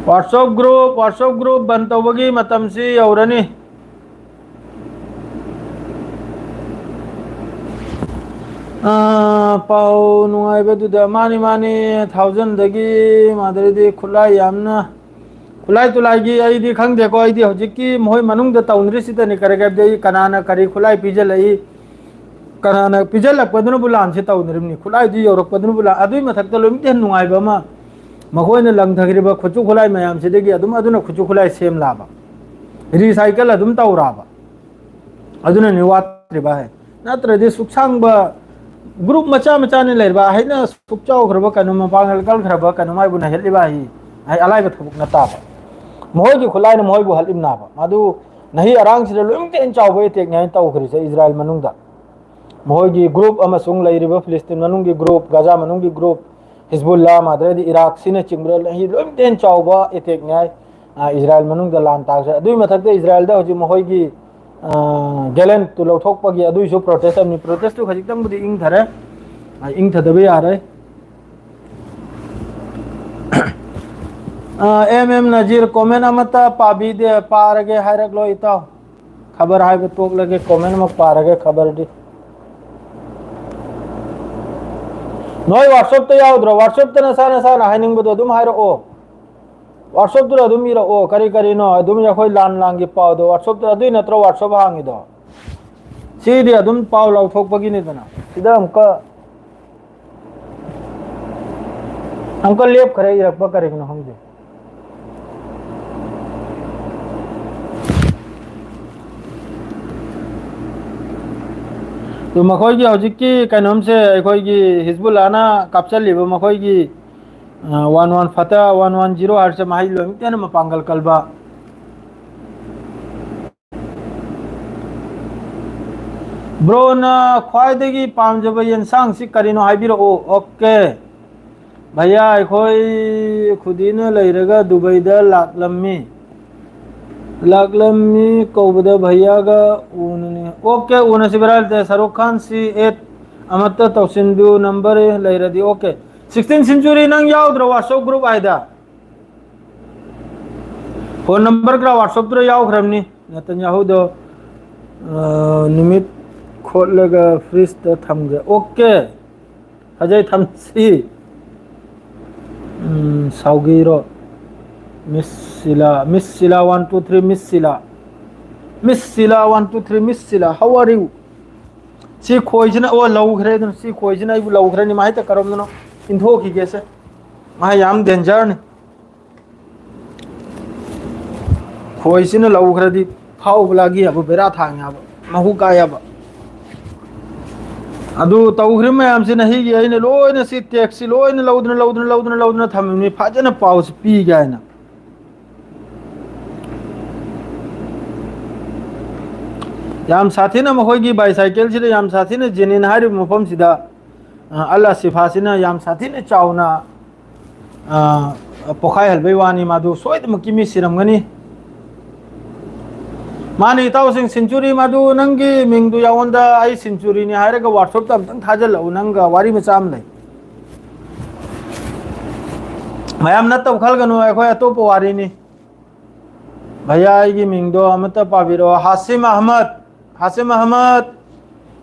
WhatsApp group, WhatsApp group ꯕꯟ ꯇꯧꯕꯒꯤ ꯃꯇꯝꯁꯤ ꯌꯧꯔꯅꯤ꯫ ꯑꯥ, ꯄꯥꯎ ꯅꯨꯡꯉꯥꯏꯕꯗꯨꯗ, ꯃꯥꯅꯤ, ꯃꯥꯅꯤ, thousand ꯗꯒꯤ ꯃꯥꯗꯔꯗꯤ ꯈꯨꯠꯂꯥꯏ ꯌꯥꯝꯅ, ꯈꯨꯠꯂꯥꯏ ꯇꯨꯂꯥꯏꯒꯤ ꯑꯩꯗꯤ ꯈꯪꯗꯦꯀꯣ, ꯑꯩꯗꯤ ꯍꯧꯖꯤꯛꯀꯤ ꯃꯈꯣꯏ ꯃꯅꯨꯡꯗ ꯇꯧꯅꯔꯤꯁꯤꯗꯅꯤ ꯀꯔꯤ ꯀꯔꯤ ꯀꯅꯥꯅ ꯀꯔꯤ ꯈꯨꯠꯂꯥꯏ ꯄꯤꯖꯜꯂꯛꯏ, ꯀꯅꯥꯅ ꯄꯤꯖꯜꯂꯛꯄꯗꯨꯅꯕꯨ ꯂꯥꯟꯁꯦ ꯇꯧꯅꯔꯤꯕꯅꯤ, ꯈꯨꯠꯂꯥꯏꯗꯨ ꯌꯧꯔꯛꯄꯗꯨꯅꯕꯨ ꯂꯥꯟ, ꯑꯗꯨꯏ ꯃꯊꯛꯇ ꯂꯣꯏꯅꯃꯛꯇ ꯍꯦꯟꯅ ꯅꯨꯡꯉꯥꯏꯕ ꯑꯃ, ꯃꯈꯣꯏꯅ ꯂꯪꯊꯈ꯭ꯔꯤꯕ ꯈꯨꯠꯁꯨ ꯈꯨꯠꯂꯥꯏ ꯃꯌꯥꯝꯁꯤꯗꯒꯤ ꯑꯗꯨꯝ ꯑꯗꯨꯅ ꯈꯨꯠꯁꯨ ꯈꯨꯠꯂꯥꯏ ꯁꯦꯝꯂꯛꯑꯕ, recycle ꯑꯗꯨꯝ ꯇꯧꯔꯛꯑꯕ꯫ ꯑꯗꯨꯅꯅꯤ ꯋꯥꯠꯇ꯭ꯔꯤꯕ ꯍꯥꯏ꯫ ꯅꯠꯇ꯭ꯔꯗꯤ ꯁꯨꯛ ꯁꯥꯡꯕ group ꯃꯆꯥ ꯃꯆꯥꯅꯤ ꯂꯩꯔꯤꯕ, ꯍꯩꯅ ꯁꯨꯛ ꯆꯥꯎꯈ꯭ꯔꯕ ꯀꯩꯅꯣ, ꯃꯄꯥꯡꯒꯜ ꯀꯟꯈ꯭ꯔꯕ ꯀꯩꯅꯣ ꯃꯥꯏꯕꯨ ꯅꯩꯍꯠꯂꯤꯕ ꯍꯥꯏ, ꯍꯥꯏ ꯑꯂꯥꯏꯕ ꯊꯕꯛ ꯅꯠꯇꯕ꯫ ꯃꯈꯣꯏꯒꯤ ꯈꯨꯠꯂꯥꯏꯅ ꯃꯈꯣꯏꯕꯨ ꯍꯠꯂꯤꯝꯅꯥꯕ꯫ ꯃꯗꯨ ꯅꯍꯤ ꯑꯔꯥꯡꯁꯤꯗ ꯂꯣꯏꯅꯃꯛꯇ ꯍꯦꯟꯅ ꯆꯥꯎꯕ ꯑꯦꯇꯦꯛꯅꯤ ꯍꯥꯏꯅ ꯇꯧꯈ꯭ꯔꯤꯁꯦ ꯏꯖꯔꯥꯏꯜ ꯃꯅꯨꯡꯗ꯫ ꯃꯈꯣꯏꯒꯤ ꯒ꯭ꯔꯨꯞ ꯑꯃꯁꯨꯡ ꯂꯩꯔꯤꯕ ꯐꯤꯂꯤꯁꯇꯤꯟ ꯃꯅꯨꯡꯒꯤ ꯒ꯭ꯔꯨꯞ, ꯒꯖꯥ ꯃꯅꯨꯡꯒꯤ ꯒ꯭ꯔꯨꯞ, ꯍꯤꯖꯕꯨꯜꯂꯥ, ꯃꯥꯗ꯭ꯔꯦꯗꯤ ꯏꯔꯥꯛ, ꯁꯤꯅꯆꯤꯡꯕꯗ ꯂꯣꯏꯅ ꯂꯣꯏꯅꯃꯛꯇ ꯍꯦꯟꯅ ꯆꯥꯎꯕ ꯑꯦꯇꯦꯛꯅꯤ ꯍꯥꯏ꯫ ꯑ, ꯏꯖꯔꯥꯏꯜ ꯃꯅꯨꯡꯗ ꯂꯥꯟ ꯇꯥꯛꯁꯦ꯫ ꯑꯗꯨꯒꯤ ꯃꯊꯛꯇ ꯏꯖꯔꯥꯏꯜꯗ ꯍꯧꯖꯤꯛ ꯃꯈꯣꯏꯒꯤ, ꯑ, ꯒꯦꯂꯦꯟꯠꯇꯨ ꯂꯧꯊꯣꯛꯄꯒꯤ ꯑꯗꯨꯒꯤꯁꯨ ꯄ꯭ꯔꯣꯇꯦꯁ ꯑꯃꯅꯤ꯫ ꯄ꯭ꯔꯣꯇꯦꯁꯇꯨ ꯈꯖꯤꯛꯇꯪꯕꯨꯗꯤ ꯏꯪꯊꯔꯦ꯫ ꯑ, ꯏꯪꯊꯗꯕ ꯌꯥꯔꯣꯏ꯫ ꯑ, ꯑꯦꯝ ꯑꯦꯝ ꯅꯖꯤꯔ, ꯀꯣꯃꯦꯟ ꯑꯃꯠꯇ ꯄꯥꯕꯤꯗꯦ, ꯄꯥꯔꯒꯦ ꯍꯥꯏꯔꯛꯂꯣ ꯏꯇꯥꯎ꯫ ꯈꯕꯔ ꯍꯥꯏꯕ ꯇꯣꯛꯂꯒꯦ, ꯀꯣꯃꯦꯟ ꯑꯃ ꯄꯥꯔꯒꯦ ꯈꯕꯔꯗꯤ꯫ ꯅꯣꯏ WhatsApp-ꯇ ꯌꯥꯎꯗ꯭ꯔꯣ? WhatsApp-ꯇ ꯅꯁꯥ ꯅꯁꯥꯅ ꯍꯥꯏꯅꯤꯡꯕꯗꯣ ꯑꯗꯨꯝ ꯍꯥꯏꯔꯛꯑꯣ꯫ WhatsApp-ꯇꯨꯗ ꯑꯗꯨꯝ ꯏꯔꯛꯑꯣ꯫ ꯀꯔꯤ ꯀꯔꯤꯅꯣ ꯑꯗꯨꯝ ꯑꯩꯈꯣꯏ ꯂꯥꯟ ꯂꯥꯟꯒꯤ ꯄꯥꯎꯗꯣ WhatsApp-ꯇ, ꯑꯗꯨꯏ ꯅꯠꯇ꯭ꯔꯣ WhatsApp ꯍꯥꯡꯉꯤꯗꯣ? ꯁꯤꯗꯤ ꯑꯗꯨꯝ ꯄꯥꯎ ꯂꯥꯎꯊꯣꯛꯄꯒꯤꯅꯤꯗꯅ꯫ ꯁꯤꯗ ꯑꯃꯨꯛꯀ ꯑꯃꯨꯛꯀ ꯂꯦꯞꯈ꯭ꯔꯦ ꯏꯔꯛꯄ ꯀꯔꯤꯒꯤꯅꯣ ꯈꯪꯗꯦ꯫ ꯑꯗꯨ ꯃꯈꯣꯏꯒꯤ ꯍꯧꯖꯤꯛꯀꯤ ꯀꯩꯅꯣꯝꯁꯦ, ꯑꯩꯈꯣꯏꯒꯤ ꯍꯤꯖꯕꯨꯜꯂꯥꯅ ꯀꯥꯞꯆꯜꯂꯤꯕ ꯃꯈꯣꯏꯒꯤ, ꯑ, one one Fateh, one one zero ꯍꯥꯏꯔꯤꯁꯦ ꯃꯍꯩ ꯂꯣꯏꯅꯃꯛꯇ ꯍꯦꯟꯅ ꯃꯄꯥꯡꯒꯜ ꯀꯜꯕ꯫ ꯕ꯭ꯔꯣꯅ ꯈ꯭ꯋꯥꯏꯗꯒꯤ ꯄꯥꯝꯖꯕ ꯌꯦꯟꯁꯥꯡꯁꯤ ꯀꯔꯤꯅꯣ ꯍꯥꯏꯕꯤꯔꯛꯑꯣ꯫ ꯑꯣꯀꯦ꯫ ꯚꯩꯌꯥ, ꯑꯩꯈꯣꯏ ꯈꯨꯗꯤꯅ ꯂꯩꯔꯒ ꯗꯨꯕꯩꯗ ꯂꯥꯛꯂꯝꯃꯤ꯫ ꯂꯥꯛꯂꯝꯃꯤ ꯀꯧꯕꯗ ꯚꯩꯌꯥꯒ ꯎꯅꯅꯤ꯫ ꯑꯣꯀꯦ, ꯎꯅꯁꯤ ꯚꯩꯔꯥ, ꯁꯥꯔꯨꯛ ꯈꯥꯟ ꯁꯤ ꯑꯦꯠ ꯑꯃꯠꯇ ꯇꯧꯁꯤꯟꯕꯤꯌꯨ, ꯅꯝꯕꯔ ꯂꯩꯔꯗꯤ꯫ ꯑꯣꯀꯦ꯫ ꯁꯤꯛꯁꯇꯤꯟ ꯁꯦꯟꯆꯨꯔꯤ, ꯅꯪ ꯌꯥꯎꯗ꯭ꯔꯣ WhatsApp group ꯍꯥꯏꯗ? ꯐꯣꯟ ꯅꯝꯕꯔ ꯈꯔ WhatsApp-ꯇ ꯌꯥꯎꯈ꯭ꯔꯕꯅꯤ꯫ ꯅꯦꯇꯟꯌꯥꯍꯨꯗꯣ, ꯑ, ꯅꯨꯃꯤꯠ ꯈꯣꯠꯂꯒ ꯐ꯭ꯔꯤꯖꯇ ꯊꯝꯒꯦ꯫ ꯑꯣꯀꯦ꯫ ꯐꯖꯩ, ꯊꯝꯁꯤ꯫ ꯎꯝ, ꯁꯥꯎꯒꯤꯔꯣ? ꯃꯤꯁ ꯁꯤꯂꯥ, ꯃꯤꯁ Sheela, one two three, miss Sheela. Miss Sheela, one two three, miss Sheela, how are you? ꯁꯤ ꯈꯣꯏꯁꯤꯅ, ꯑꯣ, ꯂꯧꯈ꯭ꯔꯦ ꯑꯗꯨꯅ, ꯁꯤ ꯈꯣꯏꯁꯤꯅ ꯑꯩꯕꯨ ꯂꯧꯈ꯭ꯔꯅꯤ꯫ ꯃꯥ ꯍꯦꯛꯇ ꯀꯔꯣꯝꯗꯅꯣ ꯏꯟꯊꯣꯛꯈꯤꯒꯦꯁꯦ꯫ ꯃꯥ ꯌꯥꯝ danger-ꯅꯤ꯫ ꯈꯣꯏꯁꯤꯅ ꯂꯧꯈ꯭ꯔꯗꯤ ꯐꯥꯎꯕ ꯂꯥꯒꯤ ꯍꯥꯏꯕ, ꯕꯦꯔꯥ ꯊꯥꯡꯉꯦ ꯍꯥꯏꯕ, ꯃꯍꯨ ꯀꯥꯏ ꯍꯥꯏꯕ꯫ ꯑꯗꯨ ꯇꯧꯈ꯭ꯔꯤꯕ ꯃꯌꯥꯝꯁꯤꯅ ꯍꯤꯒꯤ ꯑꯩꯅ ꯂꯣꯏꯅ ꯁꯤ ꯇꯦꯛꯁꯁꯤ ꯂꯣꯏꯅ ꯂꯧꯗꯅ, ꯂꯧꯗꯅ, ꯂꯧꯗꯅ, ꯂꯧꯗꯅ ꯊꯝꯃꯤꯕꯅꯤ, ꯐꯖꯅ ꯄꯥꯎꯁꯤ ꯄꯤꯒꯦ ꯍꯥꯏꯅ꯫ ꯌꯥꯝ ꯁꯥꯊꯤꯅ ꯃꯈꯣꯏꯒꯤ bicycle ꯁꯤꯗ ꯌꯥꯝ ꯁꯥꯊꯤꯅ ꯖꯦꯅꯤꯟ ꯍꯥꯏꯔꯤꯕ ꯃꯐꯝꯁꯤꯗ, ꯑ, ꯑꯜ ꯑꯁꯤꯐꯥꯁꯤꯅ ꯌꯥꯝ ꯁꯥꯊꯤꯅ ꯆꯥꯎꯅ, ꯑ, ꯄꯣꯈꯥꯏꯍꯟꯕꯩ ꯋꯥꯅꯤ꯫ ꯃꯗꯨ ꯁꯣꯏꯗꯅꯃꯛꯀꯤ ꯃꯤ ꯁꯤꯔꯝꯒꯅꯤ꯫ ꯃꯥꯅꯤ, ꯏꯇꯥꯎꯁꯤꯡ, century, ꯃꯗꯨ ꯅꯪꯒꯤ ꯃꯤꯡꯗꯨ ꯌꯥꯎꯑꯣꯟꯗ ꯑꯩ century ꯅꯤ ꯍꯥꯏꯔꯒ WhatsApp ꯇ ꯑꯝꯇꯪ ꯊꯥꯖꯤꯜꯂꯛꯎ꯫ ꯅꯪꯒ ꯋꯥꯔꯤ ꯃꯆꯥ ꯑꯃ ꯂꯩ꯫ ꯃꯌꯥꯝ ꯅꯠꯇꯕ ꯈꯜꯒꯅꯨ, ꯑꯩꯈꯣꯏ ꯑꯇꯣꯞꯄ ꯋꯥꯔꯤꯅꯤ꯫ ꯚꯩꯌꯥ, ꯑꯩꯒꯤ ꯃꯤꯡꯗꯣ ꯑꯃꯠꯇ ꯄꯥꯕꯤꯔꯛꯑꯣ꯫ ꯍꯥꯁꯤꯝ ꯑꯍꯃꯗ, ꯍꯥꯁꯤꯝ ꯑꯍꯃꯗ,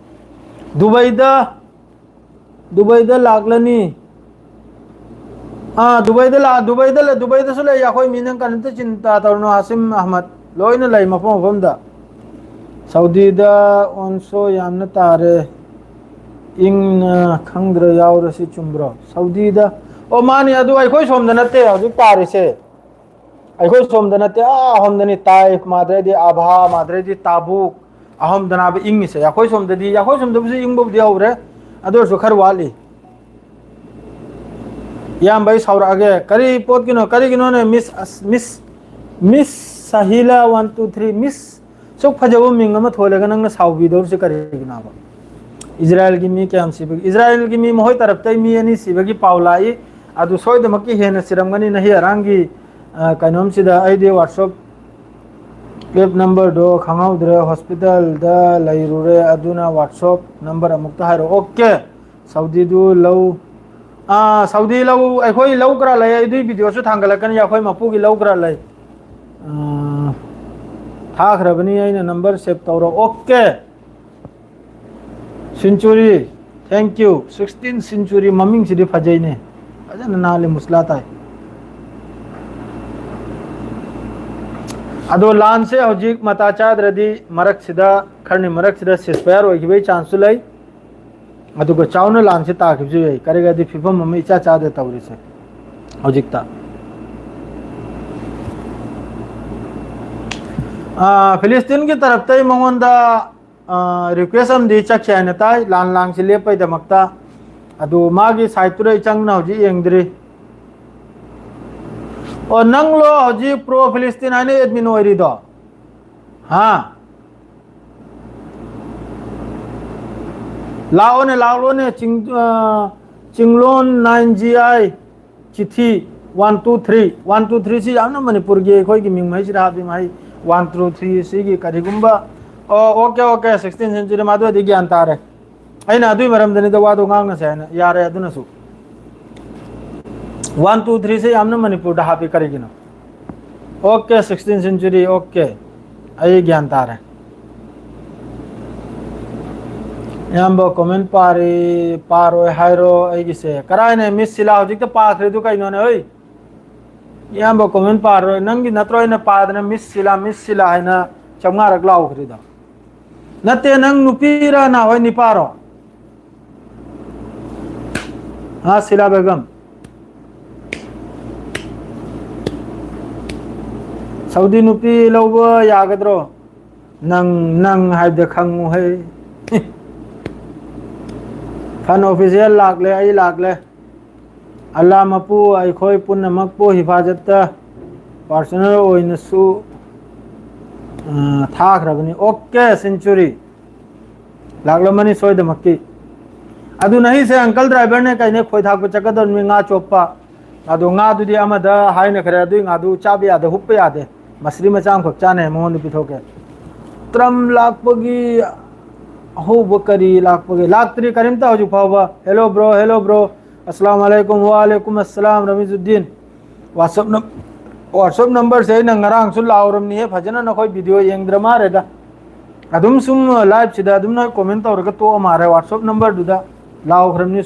ꯗꯨꯕꯩꯗ, ꯗꯨꯕꯩꯗ ꯂꯥꯛꯂꯅꯤ꯫ ꯑꯥ, ꯗꯨꯕꯩꯗ ꯂꯥꯛ-, ꯗꯨꯕꯩꯗ ꯂꯩ, ꯗꯨꯕꯩꯗꯁꯨ ꯂꯩ ꯑꯩꯈꯣꯏ ꯃꯤ, ꯅꯪ ꯀꯔꯤꯝꯇ ꯆꯤꯟꯇꯥ ꯇꯧꯔꯨꯅꯨ, ꯍꯥꯁꯤꯝ ꯑꯍꯃꯗ꯫ ꯂꯣꯏꯅ ꯂꯩ ꯃꯐꯝ ꯃꯐꯝꯗ꯫ ꯁꯥꯎꯗꯤꯗ ꯑꯣꯟꯁꯣ ꯌꯥꯝꯅ ꯇꯥꯔꯦ꯫ ꯏꯪꯅ ꯈꯪꯗ꯭ꯔ ꯌꯥꯎꯔꯁꯤ, ꯆꯨꯝꯕ꯭ꯔꯣ? ꯁꯥꯎꯗꯤꯗ, ꯑꯣ, ꯃꯥꯅꯤ, ꯑꯗꯨ ꯑꯩꯈꯣꯏ ꯁꯣꯝꯗ ꯅꯠꯇꯦ ꯍꯧꯖꯤꯛ ꯇꯥꯔꯤꯁꯦ꯫ ꯑꯩꯈꯣꯏ ꯁꯣꯝꯗ ꯅꯠꯇꯦ, ꯑꯥ ꯍꯣꯝꯗꯅꯤ ꯇꯥꯏ, ꯃꯥꯗ꯭ꯔꯩꯗꯤ ꯑꯥꯚꯥ, ꯃꯥꯗ꯭ꯔꯩꯗꯤ ꯇꯥꯕꯨꯛ, ꯑꯍꯣꯝꯗꯅꯥꯕ ꯏꯪꯉꯤꯁꯦ꯫ ꯑꯩꯈꯣꯏ ꯁꯣꯝꯗꯗꯤ, ꯑꯩꯈꯣꯏ ꯁꯣꯝꯗꯕꯨꯁꯨ ꯏꯪꯕꯕꯨꯗꯤ ꯍꯧꯔꯦ, ꯑꯗꯨ ꯑꯣꯏꯔꯁꯨ ꯈꯔ ꯋꯥꯠꯂꯤ꯫ ꯏꯌꯥꯝꯕ, ꯑꯩ ꯁꯥꯎꯔꯛꯑꯒꯦ꯫ ꯀꯔꯤ ꯄꯣꯠꯀꯤꯅꯣ? ꯀꯔꯤꯒꯤꯅꯣꯅꯦ, ꯃꯤꯁ ꯑꯁ-, ꯃꯤꯁ, ꯃꯤꯁ ꯁꯥꯍꯤꯂꯥ one two three, ꯃꯤꯁ, ꯁꯨꯛ ꯐꯖꯕ ꯃꯤꯡ ꯑꯃ ꯊꯣꯜꯂꯒ ꯅꯪꯅ ꯁꯥꯎꯕꯤꯗꯧꯔꯤꯁꯦ ꯀꯔꯤꯒꯤꯅꯣꯕ? ꯏꯖꯔꯥꯌꯦꯜꯒꯤ ꯃꯤ ꯀꯌꯥꯝ ꯁꯤꯕꯒꯦ? ꯏꯖꯔꯥꯌꯦꯜꯒꯤ ꯃꯤ ꯃꯈꯣꯏ ꯇꯔꯞꯇꯩ ꯃꯤ ꯑꯅꯤ ꯁꯤꯕꯒꯤ ꯄꯥꯎ ꯂꯥꯛꯏ꯫ ꯑꯗꯨ ꯁꯣꯏꯗꯃꯛꯀꯤ ꯍꯦꯟꯅ ꯁꯤꯔꯝꯒꯅꯤ꯫ ꯅꯍꯤ ꯑꯔꯥꯡꯒꯤ, ꯑ, ꯀꯩꯅꯣꯝꯁꯤꯗ ꯑꯩꯗꯤ WhatsApp app number ꯗꯣ ꯈꯪꯍꯧꯗ꯭ꯔꯦ꯫ Hospital ꯗ ꯂꯩꯔꯨꯔꯦ, ꯑꯗꯨꯅ WhatsApp number ꯑꯃꯨꯛꯇ ꯍꯥꯏꯔꯛꯑꯣ꯫ OK꯫ ꯁꯥꯎꯗꯤꯗꯨ ꯂꯧ꯫ ꯑꯥ, ꯁꯥꯎꯗꯤ ꯂꯧ, ꯑꯩꯈꯣꯏ ꯂꯧ ꯈꯔ ꯂꯩ, ꯑꯗꯨꯏ video ꯁꯨ ꯊꯥꯡꯒꯠꯂꯛꯀꯅꯤ, ꯑꯩꯈꯣꯏ ꯃꯄꯨꯒꯤ ꯂꯧ ꯈꯔ ꯂꯩ꯫ ꯑꯥ, ꯊꯥꯈ꯭ꯔꯕꯅꯤ ꯑꯩꯅ, number save ꯇꯧꯔꯣ꯫ OK꯫ Century, thank you꯫ Sixteen century, ꯃꯃꯤꯡꯁꯤꯗꯤ ꯐꯖꯩꯅꯦ, ꯐꯖꯅ ꯅꯥꯜꯂꯤ, ꯃꯨꯁꯂꯥ ꯇꯥꯏ꯫ ꯑꯗꯣ ꯂꯥꯟꯁꯦ ꯍꯧꯖꯤꯛ ꯃꯇꯥ ꯆꯥꯗ꯭ꯔꯗꯤ ꯃꯔꯛꯁꯤꯗ, ꯈꯔꯅꯤ ꯃꯔꯛꯁꯤꯗ ceasefire ꯑꯣꯏꯈꯤꯕꯒꯤ chance ꯁꯨ ꯂꯩ꯫ ꯑꯗꯨꯒ ꯆꯥꯎꯅ ꯂꯥꯟꯁꯦ ꯇꯥꯈꯤꯕꯁꯨ ꯌꯥꯏ꯫ ꯀꯔꯤꯒꯗꯤ ꯐꯤꯕꯝ ꯑꯃ ꯏꯆꯥ ꯆꯥꯗ ꯇꯧꯔꯤꯁꯦ ꯍꯧꯖꯤꯛꯇ꯫ ꯑꯥ, ꯐꯤꯂꯤꯁꯇꯤꯟꯒꯤ ꯇꯔꯞꯇꯩ ꯃꯉꯣꯟꯗ, ꯑꯥ, request ꯑꯃꯗꯤ ꯆꯠꯈꯤ ꯍꯥꯏꯅ ꯇꯥꯏ, ꯂꯥꯟ ꯂꯥꯡꯁꯤ ꯂꯦꯞꯄꯩꯗꯃꯛꯇ꯫ ꯑꯗꯨ ꯃꯥꯒꯤ side ꯇꯨꯗ ꯑꯩ ꯆꯪꯅ ꯍꯧꯖꯤꯛ ꯌꯦꯡꯗ꯭ꯔꯤ꯫ ꯑꯣ, ꯅꯪꯂꯣ ꯍꯧꯖꯤꯛ pro Philistine ꯍꯥꯏꯅ admin ꯑꯣꯏꯔꯤꯗꯣ? ꯍꯥ? ꯂꯥꯛꯑꯣꯅꯦ, ꯂꯥꯛꯂꯣꯅꯦ, ꯆꯤꯡ-, ꯑ, ꯆꯤꯡꯂꯣꯟ nine G I ꯆꯤꯊꯤ one two three, one two three ꯁꯤ ꯌꯥꯝꯅ ꯃꯅꯤꯄꯨꯔꯒꯤ ꯑꯩꯈꯣꯏꯒꯤ ꯃꯤꯡꯉꯩꯁꯤꯗ ꯍꯥꯞꯄꯤ ꯃꯍꯩ, one two three ꯁꯤꯒꯤ ꯀꯔꯤꯒꯨꯝꯕ, ꯑꯣ, okay, okay, sixteenth century, ꯃꯗꯨꯗꯤ ꯒ꯭ꯌꯥꯟ ꯇꯥꯔꯦ꯫ ꯑꯩꯅ ꯑꯗꯨꯒꯤ ꯃꯔꯝꯗꯅꯤꯗ ꯋꯥꯗꯣ ꯉꯥꯡꯅꯁꯦ ꯍꯥꯏꯅ, ꯌꯥꯔꯦ ꯑꯗꯨꯅꯁꯨ꯫ One two three ꯁꯦ ꯌꯥꯝꯅ ꯃꯅꯤꯄꯨꯔꯗ ꯍꯥꯞꯄꯤ ꯀꯔꯤꯒꯤꯅꯣ? Okay, sixteenth century, okay, ꯑꯩ ꯒ꯭ꯌꯥꯟ ꯇꯥꯔꯦ꯫ ꯏꯌꯥꯝꯕ comment ꯄꯥꯔꯤ, ꯄꯥꯔꯣꯏ ꯍꯥꯏꯔꯣ ꯑꯩꯒꯤꯁꯦ꯫ ꯀꯔꯥꯏꯅ Miss ꯁꯤꯂꯥ ꯍꯧꯖꯤꯛꯇ ꯄꯥꯈ꯭ꯔꯤꯗꯨ ꯀꯩꯅꯣꯅꯦ, ꯍꯣꯏ? ꯏꯌꯥꯝꯕ comment ꯄꯥꯔꯣꯏ꯫ ꯅꯪꯒꯤ ꯅꯠꯇ꯭ꯔꯣ ꯑꯩꯅ ꯄꯥꯗꯅ Miss ꯁꯤꯂꯥ, Miss ꯁꯤꯂꯥ ꯍꯥꯏꯅ ꯆꯥꯝꯃꯉꯥꯔꯛ ꯂꯥꯎꯈ꯭ꯔꯤꯗꯣ? ꯅꯠꯇꯦ, ꯅꯪ ꯅꯨꯄꯤꯔ ꯅꯍꯥꯟꯋꯥꯏ ꯅꯤꯄꯥꯔꯣ? ꯍꯥ, ꯁꯤꯂꯥ ꯕꯦꯒꯝ? ꯁꯥꯎꯗꯤ ꯅꯨꯄꯤ ꯂꯧꯕ ꯌꯥꯒꯗ꯭ꯔꯣ? ꯅꯪ, ꯅꯪ ꯍꯥꯏꯕꯗ ꯈꯪꯉꯨꯍꯦ꯫ Fun Official ꯂꯥꯛꯂꯦ, ꯑꯩ ꯂꯥꯛꯂꯦ꯫ ꯑꯜꯂꯥ ꯃꯄꯨ ꯑꯩꯈꯣꯏ ꯄꯨꯝꯅꯃꯛꯄꯨ ꯍꯤꯐꯥꯖꯠꯇ personal ꯑꯣꯏꯅꯁꯨ, ꯑ, ꯊꯥꯈ꯭ꯔꯕꯅꯤ꯫ Okay, Century꯫ ꯂꯥꯛꯂꯝꯃꯅꯤ ꯁꯣꯏꯗꯃꯛꯀꯤ꯫ ꯑꯗꯨꯅ ꯑꯩꯁꯦ uncle driver ꯅꯦ ꯀꯩꯅꯦ ꯈꯣꯏ ꯊꯥꯛꯄ ꯆꯠꯀꯗꯧꯔꯤꯕꯅꯤ, ꯉꯥ ꯆꯣꯞꯄ꯫ ꯑꯗꯣ ꯉꯥꯗꯨꯗꯤ ꯑꯃꯗ ꯍꯥꯏꯅꯈ꯭ꯔꯦ, ꯑꯗꯨꯏ ꯉꯥꯗꯨ ꯆꯥꯕ ꯌꯥꯗꯦ, ꯍꯨꯞꯄ ꯌꯥꯗꯦ꯫ ꯃꯁꯔꯤ ꯃꯆꯥ ꯑꯃꯈꯛ ꯆꯥꯅꯦ, ꯃꯉꯣꯟꯗ ꯄꯤꯊꯣꯛꯀꯦ꯫ Trump ꯂꯥꯛꯄꯒꯤ ꯑꯍꯧꯕ ꯀꯔꯤ ꯂꯥꯛꯄꯒꯦ? ꯂꯥꯛꯇ꯭ꯔꯤ ꯀꯔꯤꯝꯇ ꯍꯧꯖꯤꯛ ꯐꯥꯎꯕ꯫ Hello bro, hello bro꯫ ꯑꯁꯂꯥꯝ ꯑꯂꯩꯀꯨꯝ, ꯋꯥ ꯑꯂꯩꯀꯨꯝ ꯑꯁꯂꯥꯝ, ꯔꯃꯤꯖꯨꯗꯤꯟ꯫ WhatsApp ꯅꯝ-, WhatsApp number ꯁꯦ ꯑꯩꯅ ꯉꯔꯥꯡꯁꯨ ꯂꯥꯎꯔꯝꯅꯤꯍꯦ, ꯐꯖꯅ ꯅꯈꯣꯏ video ꯌꯦꯡꯗ꯭ꯔ ꯃꯥꯜꯂꯦꯗ꯫ ꯑꯗꯨꯝ ꯁꯨꯝ live ꯁꯤꯗ ꯑꯗꯨꯝ ꯅꯣꯏ comment ꯇꯧꯔꯒ ꯇꯣꯛꯑ ꯃꯥꯜꯂꯦ, WhatsApp number ꯗꯨꯗ ꯂꯥꯎꯈ꯭ꯔꯕꯅꯤ꯫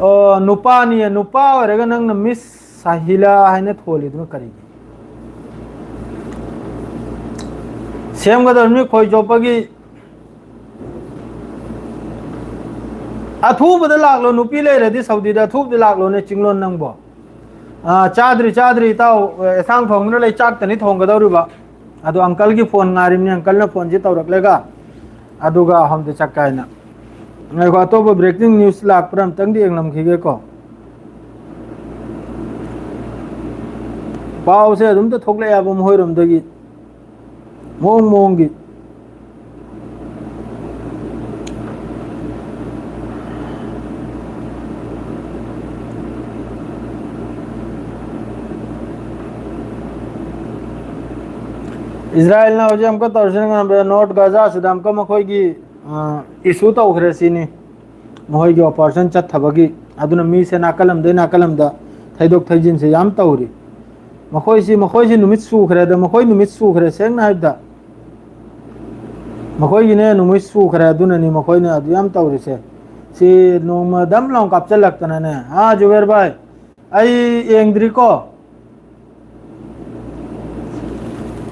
ꯑꯣ, ꯅꯨꯄꯥꯅꯤ, ꯅꯨꯄꯥ ꯑꯣꯏꯔꯒ ꯅꯪꯅ Miss ꯁꯥꯍꯤꯂꯥ ꯍꯥꯏꯅ ꯊꯣꯜꯂꯤꯗꯨꯅ ꯀꯔꯤꯒꯤ? ꯁꯦꯝꯒꯗꯕꯅꯤ ꯈꯣꯏ ꯆꯣꯞꯄꯒꯤ꯫ ꯑꯊꯨꯕꯗ ꯂꯥꯛꯂꯣ, ꯅꯨꯄꯤ ꯂꯩꯔꯗꯤ ꯁꯥꯎꯗꯤꯗ ꯑꯊꯨꯕꯗ ꯂꯥꯛꯂꯣꯅꯦ, ꯆꯤꯡꯂꯣꯟ ꯅꯪꯕꯣ꯫ ꯑꯥ, ꯆꯥꯗ꯭ꯔꯤ, ꯆꯥꯗ꯭ꯔꯤ, ꯏꯇꯥꯎ꯫ ꯑꯦꯟꯁꯥꯡ ꯊꯣꯡꯗꯨꯅ ꯂꯩ, ꯆꯥꯛꯇꯅꯤ ꯊꯣꯡꯒꯗꯧꯔꯤꯕ꯫ ꯑꯗꯣ uncle ꯒꯤ phone ꯉꯥꯏꯔꯤꯕꯅꯤ, uncle ꯅ phone ꯁꯤ ꯇꯧꯔꯛꯂꯒ ꯑꯗꯨꯒ ꯑꯍꯨꯝꯗ ꯆꯠꯀꯦ ꯍꯥꯏꯅ꯫ ꯉꯥꯏꯈꯣ, ꯑꯇꯣꯞꯄ breaking news ꯂꯥꯛꯄ꯭ꯔꯥ ꯑꯝꯇꯪꯗꯤ ꯌꯦꯡꯂꯝꯈꯤꯒꯦꯀꯣ꯫ ꯄꯥꯎꯁꯦ ꯑꯗꯨꯝꯇ ꯊꯣꯛꯂꯛꯑꯦꯕ ꯃꯈꯣꯏꯔꯣꯝꯗꯒꯤ꯫ ꯃꯑꯣꯡ ꯃꯑꯣꯡꯒꯤ꯫ ꯏꯁꯔꯥꯌꯦꯜꯅ ꯍꯧꯖꯤꯛ ꯑꯃꯨꯛꯀ ꯇꯧꯔꯤꯁꯤꯅ ꯀꯔꯝꯕ? ꯅꯣꯔꯠ ꯒꯥꯖꯥꯁꯤꯗ ꯑꯃꯨꯛꯀ ꯃꯈꯣꯏꯒꯤ, ꯑ, ꯏꯁꯨ ꯇꯧꯈ꯭ꯔꯦ ꯁꯤꯅꯤ꯫ ꯃꯈꯣꯏꯒꯤ ꯑꯣꯄꯔꯦꯁꯟ ꯆꯠꯊꯕꯒꯤ꯫ ꯑꯗꯨꯅ ꯃꯤꯁꯦ ꯅꯥꯀꯜ ꯑꯃꯗꯩ ꯅꯥꯀꯜ ꯑꯃꯗ ꯊꯩꯗꯣꯛ ꯊꯩꯖꯤꯟꯁꯦ ꯌꯥꯝ ꯇꯧꯔꯤ꯫ ꯃꯈꯣꯏꯁꯤ, ꯃꯈꯣꯏꯁꯤ ꯅꯨꯃꯤꯠ ꯁꯨꯈ꯭ꯔꯦ꯫ ꯑꯗ ꯃꯈꯣꯏ ꯅꯨꯃꯤꯠ ꯁꯨꯈ꯭ꯔꯦ, ꯁꯦꯡꯅ ꯍꯥꯏꯕꯗ꯫ ꯃꯈꯣꯏꯒꯤꯅꯦ ꯅꯨꯃꯤꯠ ꯁꯨꯈ꯭ꯔꯦ꯫ ꯑꯗꯨꯅꯅꯤ ꯃꯈꯣꯏꯅ ꯑꯗꯨ ꯌꯥꯝ ꯇꯧꯔꯤꯁꯦ꯫ ꯁꯤ ꯅꯣꯡꯃ ꯗꯝ ꯂꯥꯎ ꯀꯥꯞꯆꯜꯂꯛꯇꯅꯅꯦ꯫ ꯍꯥ, ꯖꯨꯕꯦꯔ ꯚꯥꯏ? ꯑꯩ ꯌꯦꯡꯗ꯭ꯔꯤꯀꯣ꯫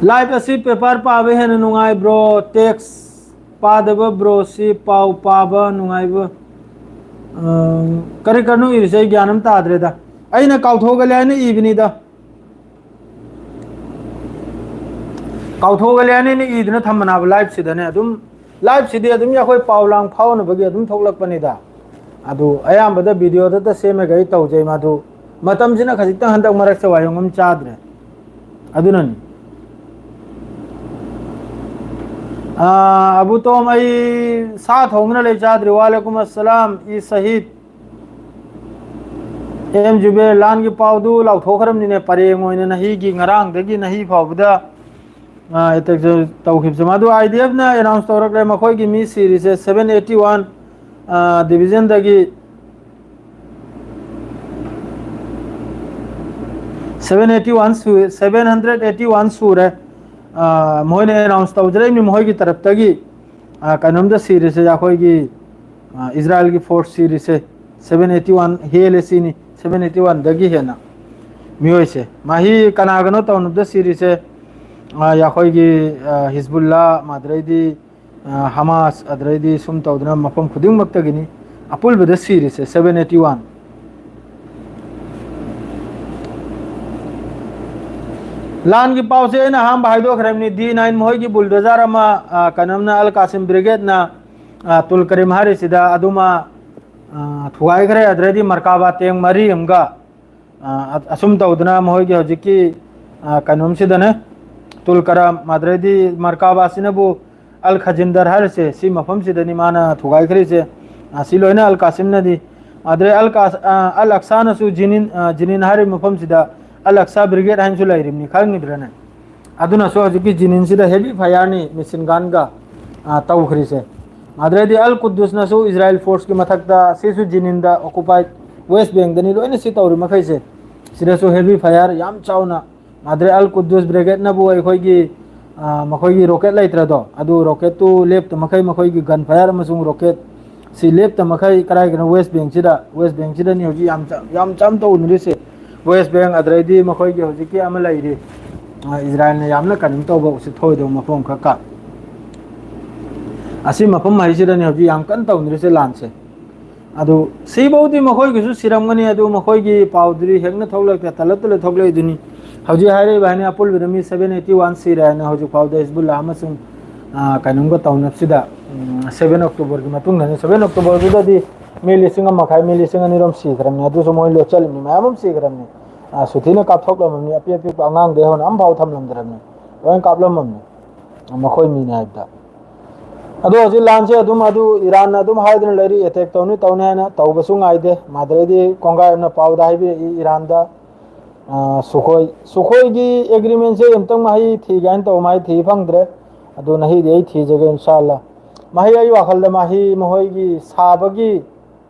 ꯂꯥꯏꯐ ꯑꯁꯤ ꯄꯦꯄꯔ ꯄꯥꯕ ꯍꯦꯟꯅ ꯅꯨꯡꯉꯥꯏꯕ꯭ꯔꯣ, ꯇꯦꯛꯁ ꯄꯥꯗꯕ ꯕ꯭ꯔꯣꯁꯤ ꯄꯥꯎ ꯄꯥꯕ ꯅꯨꯡꯉꯥꯏꯕ? ꯑ, ꯀꯔꯤ ꯀꯔꯤꯅꯣ ꯏꯔꯤꯁꯦ? ꯑꯩ ꯒ꯭ꯌꯥꯟ ꯑꯃ ꯇꯥꯗ꯭ꯔꯦꯗ꯫ ꯑꯩꯅ ꯀꯥꯎꯊꯣꯛꯀꯜꯂꯦ ꯍꯥꯏꯅ ꯏꯕꯅꯤꯗ꯫ ꯀꯥꯎꯊꯣꯛꯀꯜꯂꯦ ꯍꯥꯏꯅ ꯑꯩꯅ ꯏꯗꯨꯅ ꯊꯝꯕꯅꯦꯕ ꯂꯥꯏꯐꯁꯤꯗꯅꯦ꯫ ꯑꯗꯨꯝ ꯂꯥꯏꯐꯁꯤꯗꯤ ꯑꯗꯨꯝ ꯑꯩꯈꯣꯏ ꯄꯥꯎ ꯂꯥꯡ ꯐꯥꯎꯅꯕꯒꯤ ꯑꯗꯨꯝ ꯊꯣꯛꯂꯛꯄꯅꯤꯗ꯫ ꯑꯗꯨ ꯑꯌꯥꯝꯕꯗ ꯚꯤꯗꯤꯑꯣꯗꯇ ꯁꯦꯝꯃꯒ ꯑꯩ ꯇꯧꯖꯩ꯫ ꯃꯗꯨ ꯃꯇꯝꯁꯤꯅ ꯈꯖꯤꯛꯇꯪ ꯍꯟꯗꯛ ꯃꯔꯛꯁꯦ ꯋꯥꯌꯣꯡ ꯑꯃ ꯆꯥꯗ꯭ꯔꯦ꯫ ꯑꯗꯨꯅꯅꯤ꯫ ꯑꯥ, ꯑꯕꯨ ꯇꯣꯝ, ꯑꯩ ꯁꯥ ꯊꯣꯡꯗꯨꯅ ꯂꯩ, ꯆꯥꯗ꯭ꯔꯤ꯫ ꯋꯥꯂꯦꯀꯨꯝ ꯑꯁꯂꯥꯝ, ꯏ ꯁꯍꯤꯗ꯫ ꯑꯦꯝ ꯖꯨꯕꯦꯔ, ꯂꯥꯟꯒꯤ ꯄꯥꯎꯗꯨ ꯂꯥꯎꯊꯣꯛꯈ꯭ꯔꯕꯅꯤꯅꯦ꯫ ꯄꯔꯦꯡ ꯑꯣꯏꯅ ꯅꯍꯤꯒꯤ, ꯉꯔꯥꯡꯗꯒꯤ ꯅꯍꯤ ꯐꯥꯎꯕꯗ, ꯑꯥ, ꯑꯦꯇꯦꯛ ꯇꯧꯈꯤꯕꯁꯦ꯫ ꯃꯗꯨ ꯑꯥꯏ ꯗꯤ ꯑꯦꯐꯅ ꯑꯦꯅꯥꯎꯟꯁ ꯇꯧꯔꯛꯂꯦ, ꯃꯈꯣꯏꯒꯤ ꯃꯤ ꯁꯤꯔꯤꯁꯦ ꯁꯚꯦꯟ ꯑꯩꯠꯇꯤ ꯋꯥꯟ, ꯑꯥ, ꯗꯤꯕꯤꯖꯟꯗꯒꯤ ꯁꯚꯦꯟ ꯑꯩꯠꯇꯤ ꯋꯥꯟ ꯁꯨ-, ꯁꯚꯦꯟ ꯍꯟꯗ꯭ꯔꯦꯠ ꯑꯩꯠꯇꯤ ꯋꯥꯟ ꯁꯨꯔꯦ꯫ ꯑꯥ, ꯃꯣꯏꯅ ꯑꯦꯅꯥꯎꯟꯁ ꯇꯧꯖꯔꯛꯏꯕꯅꯤ ꯃꯈꯣꯏꯒꯤ ꯇꯔꯞꯇꯒꯤ꯫ ꯑꯥ, ꯀꯩꯅꯣꯝꯗ ꯁꯤꯔꯤꯁꯦ ꯑꯩꯈꯣꯏꯒꯤ, ꯑꯥ, ꯏꯖꯔꯥꯏꯜꯒꯤ ꯐꯣꯔꯁ ꯁꯤꯔꯤꯁꯦ ꯁꯚꯦꯟ ꯑꯩꯠꯇꯤ ꯋꯥꯟ ꯍꯦꯜꯂꯦ ꯁꯤꯅꯤ, ꯁꯚꯦꯟ ꯑꯩꯠꯇꯤ ꯋꯥꯟꯗꯒꯤ ꯍꯦꯟꯅ ꯃꯤꯑꯣꯏꯁꯦ꯫ ꯃꯍꯤ ꯀꯅꯥꯒꯅꯣ ꯇꯧꯅꯕꯗ ꯁꯤꯔꯤꯁꯦ, ꯑꯥ, ꯑꯩꯈꯣꯏꯒꯤ, ꯑꯥ, ꯍꯤꯖꯕꯨꯜꯂꯥ, ꯃꯗꯨꯗꯩꯗꯤ, ꯑꯥ, ꯍꯃꯥꯁ, ꯑꯗꯨꯗꯩꯗꯤ ꯁꯨꯝ ꯇꯧꯗꯅ ꯃꯐꯝ ꯈꯨꯗꯤꯡꯃꯛꯇꯒꯤꯅꯤ꯫ ꯑꯄꯨꯟꯕꯗ ꯁꯤꯔꯤꯁꯦ ꯁꯚꯦꯟ ꯑꯩꯠꯇꯤ ꯋꯥꯟ꯫ ꯂꯥꯟꯒꯤ ꯄꯥꯎꯁꯦ ꯑꯩꯅ ꯑꯍꯥꯟꯕ ꯍꯥꯏꯗꯣꯛꯈ꯭ꯔꯕꯅꯤ, ꯗꯤ ꯅꯥꯏꯟ ꯃꯈꯣꯏꯒꯤ ꯕꯨꯜꯗꯣꯖꯔ ꯑꯃ, ꯑ, ꯀꯩꯅꯣꯝꯅ, ꯑꯜ ꯀꯥꯁꯤꯝ ꯕ꯭ꯔꯤꯒꯦꯗꯅ, ꯑ, ꯇꯨꯜ ꯀꯔꯤꯝ ꯍꯥꯏꯔꯤꯁꯤꯗ ꯑꯗꯨꯃ, ꯑ, ꯊꯨꯒꯥꯏꯈ꯭ꯔꯦ꯫ ꯑꯗꯨꯗꯩꯗꯤ ꯃꯔꯀꯥꯕꯥ ꯇꯦꯡ ꯃꯔꯤ ꯑꯃꯒ, ꯑ, ꯑ, ꯑꯁꯨꯝ ꯇꯧꯗꯅ ꯃꯈꯣꯏꯒꯤ ꯍꯧꯖꯤꯛꯀꯤ, ꯑ, ꯀꯩꯅꯣꯝꯁꯤꯗꯅꯦ, ꯇꯨꯜ ꯀꯔꯝ, ꯑꯗꯨꯗꯩꯗꯤ ꯃꯔꯀꯥꯕꯥꯁꯤꯅꯕꯨ ꯑꯜ ꯈꯖꯤꯟꯗꯔ ꯍꯥꯏꯔꯤꯁꯦ, ꯁꯤ ꯃꯐꯝꯁꯤꯗꯅꯤ ꯃꯥꯅ ꯊꯨꯒꯥꯏꯈ꯭ꯔꯤꯁꯦ꯫ ꯑ, ꯁꯤ ꯂꯣꯏꯅ ꯑꯜ ꯀꯥꯁꯤꯝꯅꯗꯤ꯫ ꯑꯗꯩ ꯑꯜ ꯀꯥꯁ-, ꯑ, ꯑꯜ ꯑꯛꯁꯥꯅꯁꯨ ꯖꯤꯅꯤꯟ, ꯑ, ꯖꯤꯅꯤꯟ ꯍꯥꯏꯔꯤꯕ ꯃꯐꯝꯁꯤꯗ ꯑꯜ ꯑꯛꯁꯥ ꯕ꯭ꯔꯤꯒꯦꯗ ꯍꯥꯏꯅꯁꯨ ꯂꯩꯔꯤꯕꯅꯤ, ꯈꯪꯉꯤꯕ꯭ꯔꯥꯅꯦ? ꯑꯗꯨꯅꯁꯨ ꯍꯧꯖꯤꯛꯀꯤ ꯖꯤꯅꯤꯟꯁꯤꯗ heavy fireꯅꯤ ꯃꯦꯁꯤꯟ ꯒꯟꯒ, ꯑ, ꯇꯧꯈ꯭ꯔꯤꯁꯦ꯫ ꯑꯗꯨꯗꯩꯗꯤ ꯑꯜ ꯀꯨꯗꯨꯁꯅꯁꯨ ꯏꯖꯔꯥꯏꯜ ꯐꯣꯔꯁꯀꯤ ꯃꯊꯛꯇ, ꯁꯤꯁꯨ ꯖꯤꯅꯤꯟꯗ occupied West Bankꯗꯅꯤ ꯂꯣꯏꯅ ꯁꯤ ꯇꯧꯔꯤ ꯃꯈꯩꯁꯦ꯫ ꯁꯤꯗꯁꯨ heavy fire ꯌꯥꯝ ꯆꯥꯎꯅ, ꯑꯗꯨꯗꯩ ꯑꯜ ꯀꯨꯗꯨꯁ ꯕ꯭ꯔꯤꯒꯦꯗꯅꯕꯨ ꯑꯩꯈꯣꯏꯒꯤ, ꯑ, ꯃꯈꯣꯏꯒꯤ ꯔꯣꯀꯦꯠ ꯂꯩꯇ꯭ꯔꯗꯣ, ꯑꯗꯨ ꯔꯣꯀꯦꯠꯇꯨ ꯂꯦꯞꯇ ꯃꯈꯩ ꯃꯈꯣꯏꯒꯤ gun fire ꯑꯃꯁꯨꯡ ꯔꯣꯀꯦꯠ ꯁꯤ ꯂꯦꯞꯇ ꯃꯈꯩ ꯀꯗꯥꯏꯒꯤꯅꯣ West Bankꯁꯤꯗ, West Bankꯁꯤꯗꯅꯤ ꯍꯧꯖꯤꯛ ꯌꯥꯝ ꯆ-, ꯌꯥꯝ ꯆꯥꯎꯅ ꯇꯧꯅꯔꯤꯁꯦ꯫ West Bank ꯑꯗꯨꯗꯩꯗꯤ ꯃꯈꯣꯏꯒꯤ ꯍꯧꯖꯤꯛꯀꯤ ꯑꯃ ꯂꯩꯔꯤ, ꯑ, ꯏꯖꯔꯥꯏꯜꯅ ꯌꯥꯝꯅ ꯀꯩꯅꯣ ꯇꯧꯕ ꯎꯆꯤ ꯊꯣꯏꯗꯧ ꯃꯐꯝ ꯈꯔ ꯀ-, ꯑꯁꯤ ꯃꯐꯝ ꯍꯥꯏꯁꯤꯗꯅꯤ ꯍꯧꯖꯤꯛ ꯌꯥꯝ ꯀꯟꯅ ꯇꯧꯅꯔꯤꯁꯦ ꯂꯥꯟꯁꯦ꯫ ꯑꯗꯨ ꯁꯤꯐꯧꯗꯤ ꯃꯈꯣꯏꯒꯤꯁꯨ ꯁꯤꯔꯝꯒꯅꯤ, ꯑꯗꯨ ꯃꯈꯣꯏꯒꯤ ꯄꯥꯎꯗꯨꯗꯤ ꯍꯦꯛꯅ ꯊꯣꯛꯂꯛꯇꯦ, ꯇꯂ ꯇꯂ ꯊꯣꯛꯂꯛꯏꯗꯨꯅꯤ꯫ ꯍꯧꯖꯤꯛ ꯍꯥꯏꯔꯛꯏꯕ ꯍꯥꯏꯅꯤ ꯑꯄꯨꯟꯕꯗ ꯃꯤ seven eighty one ꯁꯤꯔꯦ ꯍꯥꯏꯅ ꯍꯧꯖꯤꯛ ꯐꯥꯎꯗ ꯍꯤꯖꯕꯨꯜꯂꯥ ꯑꯃꯁꯨꯡ, ꯑ, ꯀꯩꯅꯣꯝꯒ ꯇꯧꯅꯕꯁꯤꯗ, ꯎꯝ, seven Octoberꯒꯤ ꯃꯇꯨꯡꯗꯅꯤ꯫ Seven Octoberꯗꯨꯗꯗꯤ ꯃꯤ ꯂꯤꯁꯤꯡ ꯑꯃ ꯃꯈꯥꯏ, ꯃꯤ ꯂꯤꯁꯤꯡ ꯑꯅꯤ ꯔꯣꯝ ꯁꯤꯈ꯭ꯔꯕꯅꯤ꯫ ꯑꯗꯨꯁꯨ ꯃꯣꯏ ꯂꯣꯠꯆꯜꯂꯤꯕꯅꯤ, ꯃꯌꯥꯝ ꯑꯃ ꯁꯤꯈ꯭ꯔꯕꯅꯤ꯫ ꯑ, ꯁꯨꯊꯤꯅ ꯀꯥꯞꯊꯣꯛꯂꯝꯃꯕꯅꯤ, ꯑꯄꯤꯛ ꯑꯄꯤꯛꯄ ꯑꯉꯥꯡꯗꯩ ꯍꯧꯅ ꯑꯃꯐꯥꯎ ꯊꯝꯂꯝꯗ꯭ꯔꯕꯅꯤ, ꯂꯣꯏ ꯀꯥꯞꯂꯝꯃꯕꯅꯤ꯫ ꯃꯈꯣꯏ ꯃꯤꯅꯤ ꯍꯥꯏꯕꯗ꯫ ꯑꯗꯣ ꯍꯧꯖꯤꯛ ꯂꯥꯟꯁꯦ ꯑꯗꯨꯝ, ꯑꯗꯨ ꯏꯔꯥꯟꯅ ꯑꯗꯨꯝ ꯍꯥꯏꯗꯨꯅ ꯂꯩꯔꯤ, attack ꯇꯧꯅꯤ ꯇꯧꯅꯤ ꯍꯥꯏꯅ, ꯇꯧꯕꯁꯨ ꯉꯥꯏꯗꯦ꯫ ꯃꯗꯨꯗꯩꯗꯤ ꯀꯣꯡꯒꯥꯏ ꯑꯃꯅ ꯄꯥꯎꯗ ꯍꯥꯏꯕꯤꯔꯛꯏ ꯏꯔꯥꯟꯗ, ꯑ, ꯁꯨꯈꯣꯏ, ꯁꯨꯈꯣꯏꯒꯤ agreementꯁꯦ ꯑꯃꯨꯛꯇꯪ ꯃꯍꯩ ꯊꯤꯒꯦ ꯍꯥꯏꯅ ꯇꯧꯕ, ꯃꯍꯩ ꯊꯤ ꯐꯪꯗ꯭ꯔꯦ꯫ ꯑꯗꯨ ꯅꯍꯩꯗꯤ ꯑꯩ ꯊꯤꯖꯒꯦ ꯏꯟꯁꯥ ꯑꯜꯂꯥ꯫ ꯃꯍꯩ ꯑꯩ ꯋꯥꯈꯜꯗ ꯃꯍꯩ ꯃꯈꯣꯏꯒꯤ ꯁꯥꯕꯒꯤ,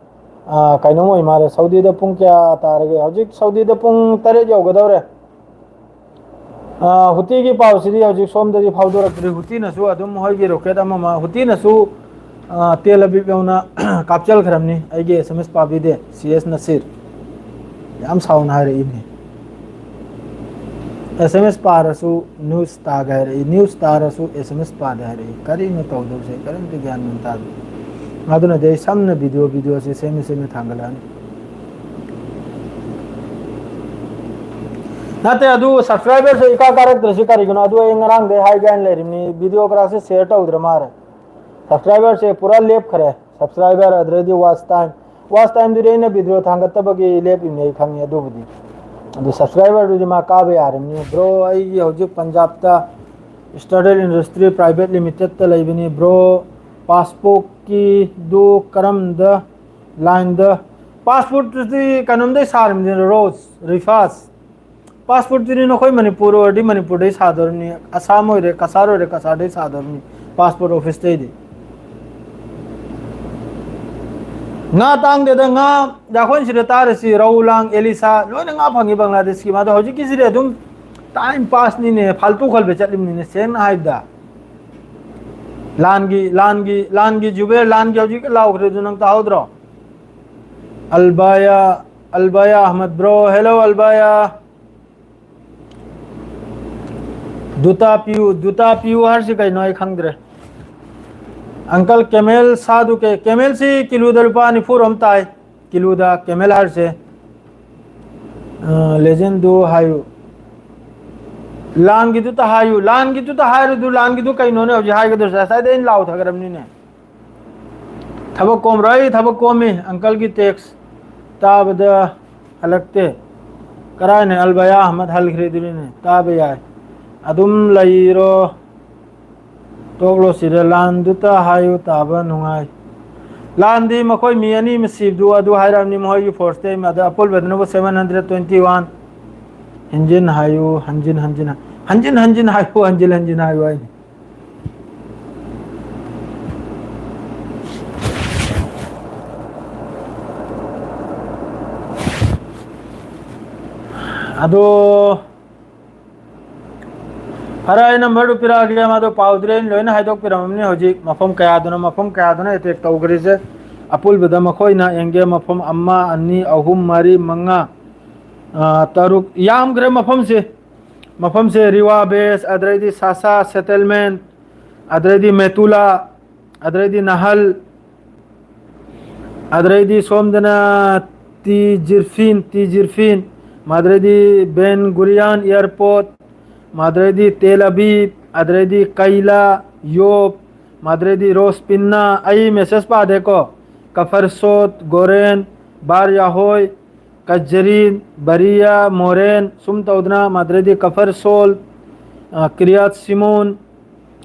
ꯑ, ꯀꯩꯅꯣꯝ ꯑꯣꯏ ꯃꯥꯜꯂꯦ꯫ ꯁꯥꯎꯗꯤꯗ ꯄꯨꯡ ꯀꯌꯥ ꯇꯥꯔꯒꯦ? ꯍꯧꯖꯤꯛ ꯁꯥꯎꯗꯤꯗ ꯄꯨꯡ ꯇꯔꯦꯠ ꯌꯧꯒꯗꯧꯔꯦ꯫ ꯑ, ꯍꯨꯇꯤꯒꯤ ꯄꯥꯎꯁꯤꯗꯤ ꯍꯧꯖꯤꯛ ꯁꯣꯝꯗꯗꯤ ꯐꯥꯎꯗꯣꯔꯛꯇ꯭ꯔꯤ꯫ ꯍꯨꯇꯤꯅꯁꯨ ꯑꯗꯨꯝ ꯃꯈꯣꯏꯒꯤ ꯔꯣꯀꯦꯠ ꯑꯃꯃ, ꯍꯨꯇꯤꯅꯁꯨ, ꯑ, ꯇꯦꯜ ꯑꯕꯤꯕ ꯌꯧꯅ ꯀꯥꯞꯆꯜꯈ꯭ꯔꯕꯅꯤ꯫ ꯑꯩꯒꯤ S M S ꯄꯥꯕꯤꯗꯦ, C S ꯅꯁꯤꯔ꯫ ꯌꯥꯝ ꯁꯥꯎꯅ ꯍꯥꯏꯔꯛꯏꯅꯦ꯫ S M S ꯄꯥꯔꯁꯨ news ꯇꯥꯒꯦ ꯍꯥꯏꯔꯛꯏ, news ꯇꯥꯔꯁꯨ S M S ꯄꯥꯗꯦ ꯍꯥꯏꯔꯛꯏ꯫ ꯀꯔꯤꯅꯣ ꯇꯧꯗꯧꯁꯦ? ꯀꯔꯤꯝꯇ ꯒ꯭ꯌꯥꯟ ꯃꯦꯟ ꯇꯥꯗꯦ꯫ ꯑꯗꯨꯅꯗꯤ ꯑꯩ ꯁꯝꯅ video, videoꯁꯦ ꯁꯦꯝꯃ ꯁꯦꯝꯃ ꯊꯥꯡꯒꯠꯂꯛꯑꯅꯤ꯫ ꯅꯠꯇꯦ, ꯑꯗꯨ subscriberꯁꯦ ꯏꯀꯥ ꯀꯥꯔꯛꯇ꯭ꯔꯁꯤ ꯀꯔꯤꯒꯤꯅꯣ? ꯑꯗꯨ ꯑꯩ ꯉꯔꯥꯡꯗꯩ ꯍꯥꯏꯒꯦ ꯍꯥꯏꯅ ꯂꯩꯔꯤꯕꯅꯤ, video ꯈꯔꯁꯦ share ꯇꯧꯗ꯭ꯔ ꯃꯥꯜꯂꯦ꯫ Subscriberꯁꯦ ꯄꯨꯔꯥ ꯂꯦꯞꯈ꯭ꯔꯦ꯫ Subscriber ꯑꯗꯨꯗꯩꯗꯤ watch time, watch timeꯗꯨꯗꯤ ꯑꯩꯅ video ꯊꯥꯡꯒꯠꯇꯕꯒꯤ ꯂꯦꯞꯄꯤꯕꯅꯤ, ꯑꯩ ꯈꯪꯉꯤ ꯑꯗꯨꯕꯨꯗꯤ꯫ ꯑꯗꯨ subscriberꯗꯨꯗꯤ ꯃꯥ ꯀꯥꯕ ꯌꯥꯔꯤꯕꯅꯤ꯫ Bro, ꯑꯩꯒꯤ ꯍꯧꯖꯤꯛ ꯄꯟꯖꯥꯕꯇ Standard Industry Private Limitedꯇ ꯂꯩꯕꯅꯤ꯫ Bro, passportꯀꯤꯗꯨ ꯀꯔꯝꯗ lineꯗ? Passportꯇꯨꯗꯤ ꯀꯩꯅꯣꯝꯗꯩ ꯁꯥꯔꯤꯕꯅꯤ, ꯔꯣꯁ, ꯔꯤꯐꯥꯁ꯫ ꯄꯥꯁꯄꯣꯔꯠꯇꯨꯗꯤ ꯅꯈꯣꯏ ꯃꯅꯤꯄꯨꯔ ꯑꯣꯏꯔꯗꯤ ꯃꯅꯤꯄꯨꯔꯗꯩ ꯁꯥꯗꯧꯔꯤꯕꯅꯤ, ꯑꯁꯥꯝ ꯑꯣꯏꯔꯦ ꯀꯁꯥꯔ ꯑꯣꯏꯔꯦ ꯀꯁꯥꯔꯗꯩ ꯁꯥꯗꯧꯔꯤꯕꯅꯤ ꯄꯥꯁꯄꯣꯔꯠ ꯑꯣꯐꯤꯁꯇꯩꯗꯤ꯫ ꯉꯥ ꯇꯥꯡꯗꯦꯗ, ꯉꯥ ꯑꯩꯈꯣꯏꯅ ꯁꯤꯗ ꯇꯥꯔꯤꯁꯤ ꯔꯧ ꯂꯥꯡ ꯑꯦꯂꯤꯁꯥ ꯂꯣꯏꯅ ꯉꯥ ꯐꯪꯉꯤ ꯕꯪꯒ꯭ꯂꯥꯗꯦꯁꯀꯤ꯫ ꯃꯥꯗꯣ ꯍꯧꯖꯤꯛꯀꯤꯁꯤꯗꯤ ꯑꯗꯨꯝ ꯇꯥꯏꯝ ꯄꯥꯁꯅꯤꯅꯦ, ꯐꯥꯜꯇꯨ ꯈꯜꯕ ꯆꯠꯂꯤꯕꯅꯤꯅꯦ ꯁꯦꯡꯅ ꯍꯥꯏꯕꯗ꯫ ꯂꯥꯟꯒꯤ ꯂꯥꯟꯒꯤ ꯂꯥꯟꯒꯤ ꯖꯨꯕꯦꯔ, ꯂꯥꯟꯒꯤ ꯍꯧꯖꯤꯛ ꯂꯥꯎꯈ꯭ꯔꯦꯗꯨ ꯅꯪ ꯇꯥꯍꯧꯗ꯭ꯔꯣ? ꯑꯜꯕꯥꯌꯥ, ꯑꯜꯕꯥꯌꯥ ꯑꯍꯃꯗ ꯕ꯭ꯔꯣ, ꯍꯦꯜꯂꯣ ꯑꯜꯕꯥꯌꯥ꯫ ꯗꯨꯇꯥ ꯄꯤꯌꯨ, ꯗꯨꯇꯥ ꯄꯤꯌꯨ ꯍꯥꯏꯔꯁꯤ ꯀꯩꯅꯣ ꯑꯩ ꯈꯪꯗ꯭ꯔꯦ꯫ ꯑꯪꯀꯜ ꯀꯦꯃꯦꯜ ꯁꯥꯗꯨ ꯀꯦ, ꯀꯦꯃꯦꯜꯁꯤ ꯀꯤꯂꯣꯗ ꯂꯨꯄꯥ ꯅꯤꯐꯨ ꯔꯣꯝ ꯇꯥꯏ꯫ ꯀꯤꯂꯣꯗ ꯀꯦꯃꯦꯜ ꯍꯥꯏꯔꯤꯁꯦ꯫ ꯑ, ꯂꯦꯖꯦꯟꯗꯨ ꯍꯥꯏꯌꯨ꯫ ꯂꯥꯟꯒꯤꯗꯨꯇ ꯍꯥꯏꯌꯨ, ꯂꯥꯟꯒꯤꯗꯨꯇ ꯍꯥꯏꯔꯨꯗꯨ, ꯂꯥꯟꯒꯤꯗꯨ ꯀꯩꯅꯣꯅꯦ ꯍꯧꯖꯤꯛ ꯍꯥꯏꯒꯗꯧꯔꯤꯁꯦ? ꯉꯁꯥꯏꯗꯩ ꯑꯩꯅ ꯂꯥꯎꯊꯈ꯭ꯔꯕꯅꯤꯅꯦ꯫ ꯊꯕꯛ ꯀꯣꯝꯕ꯭ꯔꯣ? ꯑꯩ ꯊꯕꯛ ꯀꯣꯝꯃꯤ꯫ ꯑꯪꯀꯜꯒꯤ ꯇꯦꯛꯁ ꯇꯥꯕꯗ ꯍꯜꯂꯛꯇꯦ꯫ ꯀꯔꯥꯏꯅꯦ ꯑꯜꯕꯌꯥ ꯑꯍꯃꯗ ꯍꯜꯈ꯭ꯔꯦꯗꯨꯅꯤꯅꯦ꯫ ꯇꯥꯕ ꯌꯥꯏ꯫ ꯑꯗꯨꯝ ꯂꯩꯔꯣ꯫ ꯇꯣꯛꯂꯣ ꯁꯤꯗ꯫ ꯂꯥꯟꯗꯨꯇ ꯍꯥꯏꯌꯨ ꯇꯥꯕ ꯅꯨꯡꯉꯥꯏ꯫ ꯂꯥꯟꯗꯤ ꯃꯈꯣꯏ ꯃꯤ ꯑꯅꯤ ꯑꯃ ꯁꯤꯕꯗꯨ ꯑꯗꯨ ꯍꯥꯏꯔꯛꯑꯕꯅꯤ ꯃꯈꯣꯏꯒꯤ ꯐꯣꯔꯁꯇꯩ꯫ ꯑꯗ ꯑꯄꯨꯟꯕꯗꯨꯅꯕꯨ ꯁꯚꯦꯟ ꯍꯟꯗ꯭ꯔꯦꯠ ꯇ꯭ꯋꯦꯟꯇꯤ ꯋꯥꯟ꯫ ꯍꯟꯖꯤꯟ ꯍꯥꯏꯌꯨ, ꯍꯟꯖꯤꯟ ꯍꯟꯖꯤꯟ ꯍꯟꯖꯤꯟ ꯍꯟꯖꯤꯟ ꯍꯥꯏꯌꯨ, ꯍꯟꯖꯤꯟ ꯍꯟꯖꯤꯟ ꯍꯥꯏꯌꯨ ꯍꯥꯏꯅꯤ꯫ ꯑꯗꯣ ꯐꯔꯦ, ꯑꯩ ꯅꯝꯕꯔꯗꯨ ꯄꯤꯔꯛꯑꯒꯦ꯫ ꯃꯥꯗꯣ ꯄꯥꯎꯗꯨꯗꯤ ꯑꯩꯅ ꯂꯣꯏꯅ ꯍꯥꯏꯗꯣꯛꯄꯤꯔꯝꯃꯕꯅꯤ꯫ ꯍꯧꯖꯤꯛ ꯃꯐꯝ ꯀꯌꯥꯗꯅꯣ, ꯃꯐꯝ ꯀꯌꯥꯗꯅꯣ ꯑꯦꯇꯦꯛ ꯇꯧꯈ꯭ꯔꯤꯁꯦ? ꯑꯄꯨꯟꯕꯗ ꯃꯈꯣꯏꯅ ꯌꯦꯡꯒꯦ, ꯃꯐꯝ ꯑꯃ, ꯑꯅꯤ, ꯑꯍꯨꯝ, ꯃꯔꯤ, ꯃꯉꯥ, ꯑ, ꯇꯔꯨꯛ, ꯌꯥꯝꯈ꯭ꯔꯦ ꯃꯐꯝꯁꯦ꯫ ꯃꯐꯝꯁꯦ ꯔꯤꯋꯥ ꯕꯦꯁ, ꯑꯗꯩꯗꯤ ꯁꯥꯁꯥ ꯁꯦꯇꯜꯃꯦꯟ, ꯑꯗꯩꯗꯤ ꯃꯦꯇꯨꯂꯥ, ꯑꯗꯩꯗꯤ ꯅꯍꯜ, ꯑꯗꯩꯗꯤ ꯁꯣꯝꯗꯅ ꯇꯤ ꯖꯤꯔꯐꯤꯟ, ꯇꯤ ꯖꯤꯔꯐꯤꯟ, ꯃꯗ꯭ꯔꯩꯗꯤ ꯕꯦꯟ ꯒꯨꯔꯤꯌꯥꯟ ꯑꯦꯌꯔꯄꯣꯔꯠ, ꯃꯗ꯭ꯔꯩꯗꯤ ꯇꯦꯜ ꯑꯕꯤꯕ, ꯑꯗꯩꯗꯤ ꯀꯩꯂꯥ, ꯌꯣꯞ, ꯃꯗ꯭ꯔꯩꯗꯤ ꯔꯣꯁꯄꯤꯟꯅꯥ, ꯑꯩ ꯃꯦꯁꯦꯖ ꯄꯥꯗꯦꯀꯣ, ꯀꯐꯔ ꯁꯣꯠ, ꯒꯣꯔꯦꯟ, ꯕꯥꯔ ꯌꯥꯍꯣꯏ, ꯀꯖꯔꯤꯟ, ꯕꯔꯤꯌꯥ, ꯃꯣꯔꯦꯟ, ꯁꯨꯝ ꯇꯧꯗꯅ, ꯃꯗ꯭ꯔꯩꯗꯤ ꯀꯐꯔ ꯁꯣꯜ, ꯑ, ꯀ꯭ꯔꯤꯌꯥꯠ ꯁꯤꯃꯣꯟ,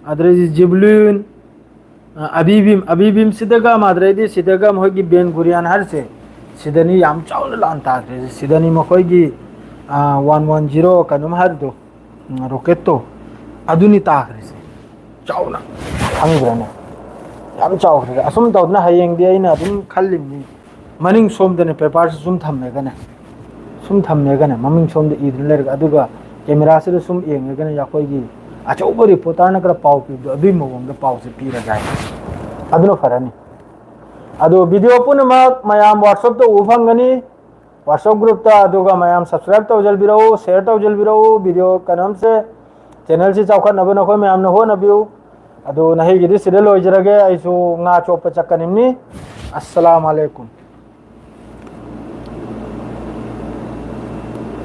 ꯑꯗꯩꯗꯤ ꯖꯤꯕꯂꯨꯟ, ꯑ, ꯑꯕꯤꯕꯤꯝ, ꯑꯕꯤꯕꯤꯝ ꯁꯤꯗꯒ, ꯃꯗ꯭ꯔꯩꯗꯤ ꯁꯤꯗꯒ ꯃꯈꯣꯏꯒꯤ ꯕꯦꯟ ꯒꯨꯔꯤꯌꯥꯟ ꯍꯥꯏꯔꯤꯁꯦ, ꯁꯤꯗꯅꯤ ꯌꯥꯝ ꯆꯥꯎꯅ ꯂꯥꯟ ꯇꯥꯈ꯭ꯔꯤꯁꯦ꯫ ꯁꯤꯗꯅꯤ ꯃꯈꯣꯏꯒꯤ ꯋꯥꯟ ꯋꯥꯟ ꯖꯤꯔꯣ ꯀꯩꯅꯣꯝ ꯍꯥꯏꯔꯤꯗꯣ, ꯔꯣꯀꯦꯠꯇꯣ, ꯑꯗꯨꯅꯤ ꯇꯥꯈ꯭ꯔꯤꯁꯦ꯫ ꯆꯥꯎꯅ, ꯈꯪꯗ꯭ꯔꯅꯦ? ꯌꯥꯝ ꯆꯥꯎꯈ꯭ꯔꯦ꯫ ꯑꯁꯨꯝ ꯇꯧꯗꯅ ꯍꯌꯦꯡꯗꯤ ꯑꯩꯅ ꯑꯗꯨꯝ ꯈꯜꯂꯤꯕꯅꯤ, ꯃꯅꯤꯡ ꯁꯣꯝꯗꯅꯦ ꯄꯦꯄꯔꯁꯤ ꯁꯨꯝ ꯊꯝꯃꯦꯒꯅꯦ, ꯁꯨꯝ ꯊꯝꯃꯦꯒꯅꯦ, ꯃꯃꯤꯡ ꯁꯣꯝꯗ ꯏꯗꯨꯅ ꯂꯩꯔꯒ, ꯑꯗꯨꯒ ꯀꯦꯃꯦꯔꯥꯁꯤꯗ ꯁꯨꯝ ꯌꯦꯡꯉꯒꯅꯦ, ꯑꯩꯈꯣꯏꯒꯤ ꯑꯆꯧꯕ ꯔꯤꯄꯣꯔꯇꯔꯅ ꯈꯔ ꯄꯥꯎ ꯄꯤꯕꯗꯣ, ꯑꯗꯨꯒꯤ ꯃꯑꯣꯡꯗ ꯄꯥꯎꯁꯦ ꯄꯤꯔꯒꯦ ꯍꯥꯏ꯫ ꯑꯗꯨꯅ ꯐꯔꯅꯤ꯫ ꯑꯗꯣ ꯚꯤꯗꯤꯑꯣ ꯄꯨꯝꯅꯃꯛ ꯃꯌꯥꯝ WhatsApp-ꯇ ꯎꯕ ꯐꯪꯒꯅꯤ, WhatsApp group-ꯇ, ꯑꯗꯨꯒ ꯃꯌꯥꯝ subscribe ꯇꯧꯖꯤꯜꯕꯤꯔꯛꯎ, share ꯇꯧꯖꯤꯜꯕꯤꯔꯛꯎ꯫ ꯚꯤꯗꯤꯑꯣ ꯀꯩꯅꯣꯝꯁꯦ, channel-ꯁꯤ ꯆꯥꯎꯈꯠꯅꯕ ꯅꯈꯣꯏ ꯃꯌꯥꯝꯅ ꯍꯣꯠꯅꯕꯤꯌꯨ꯫ ꯑꯗꯨ ꯅꯍꯩꯒꯤꯗꯤ ꯁꯤꯗ ꯂꯣꯏꯖꯔꯒꯦ, ꯑꯩꯁꯨ ꯉꯥ ꯆꯣꯞꯄ ꯆꯠꯀꯅꯤꯕꯅꯤ꯫ ꯑꯁꯂꯥꯝ ꯑꯂꯩꯀꯨꯝ꯫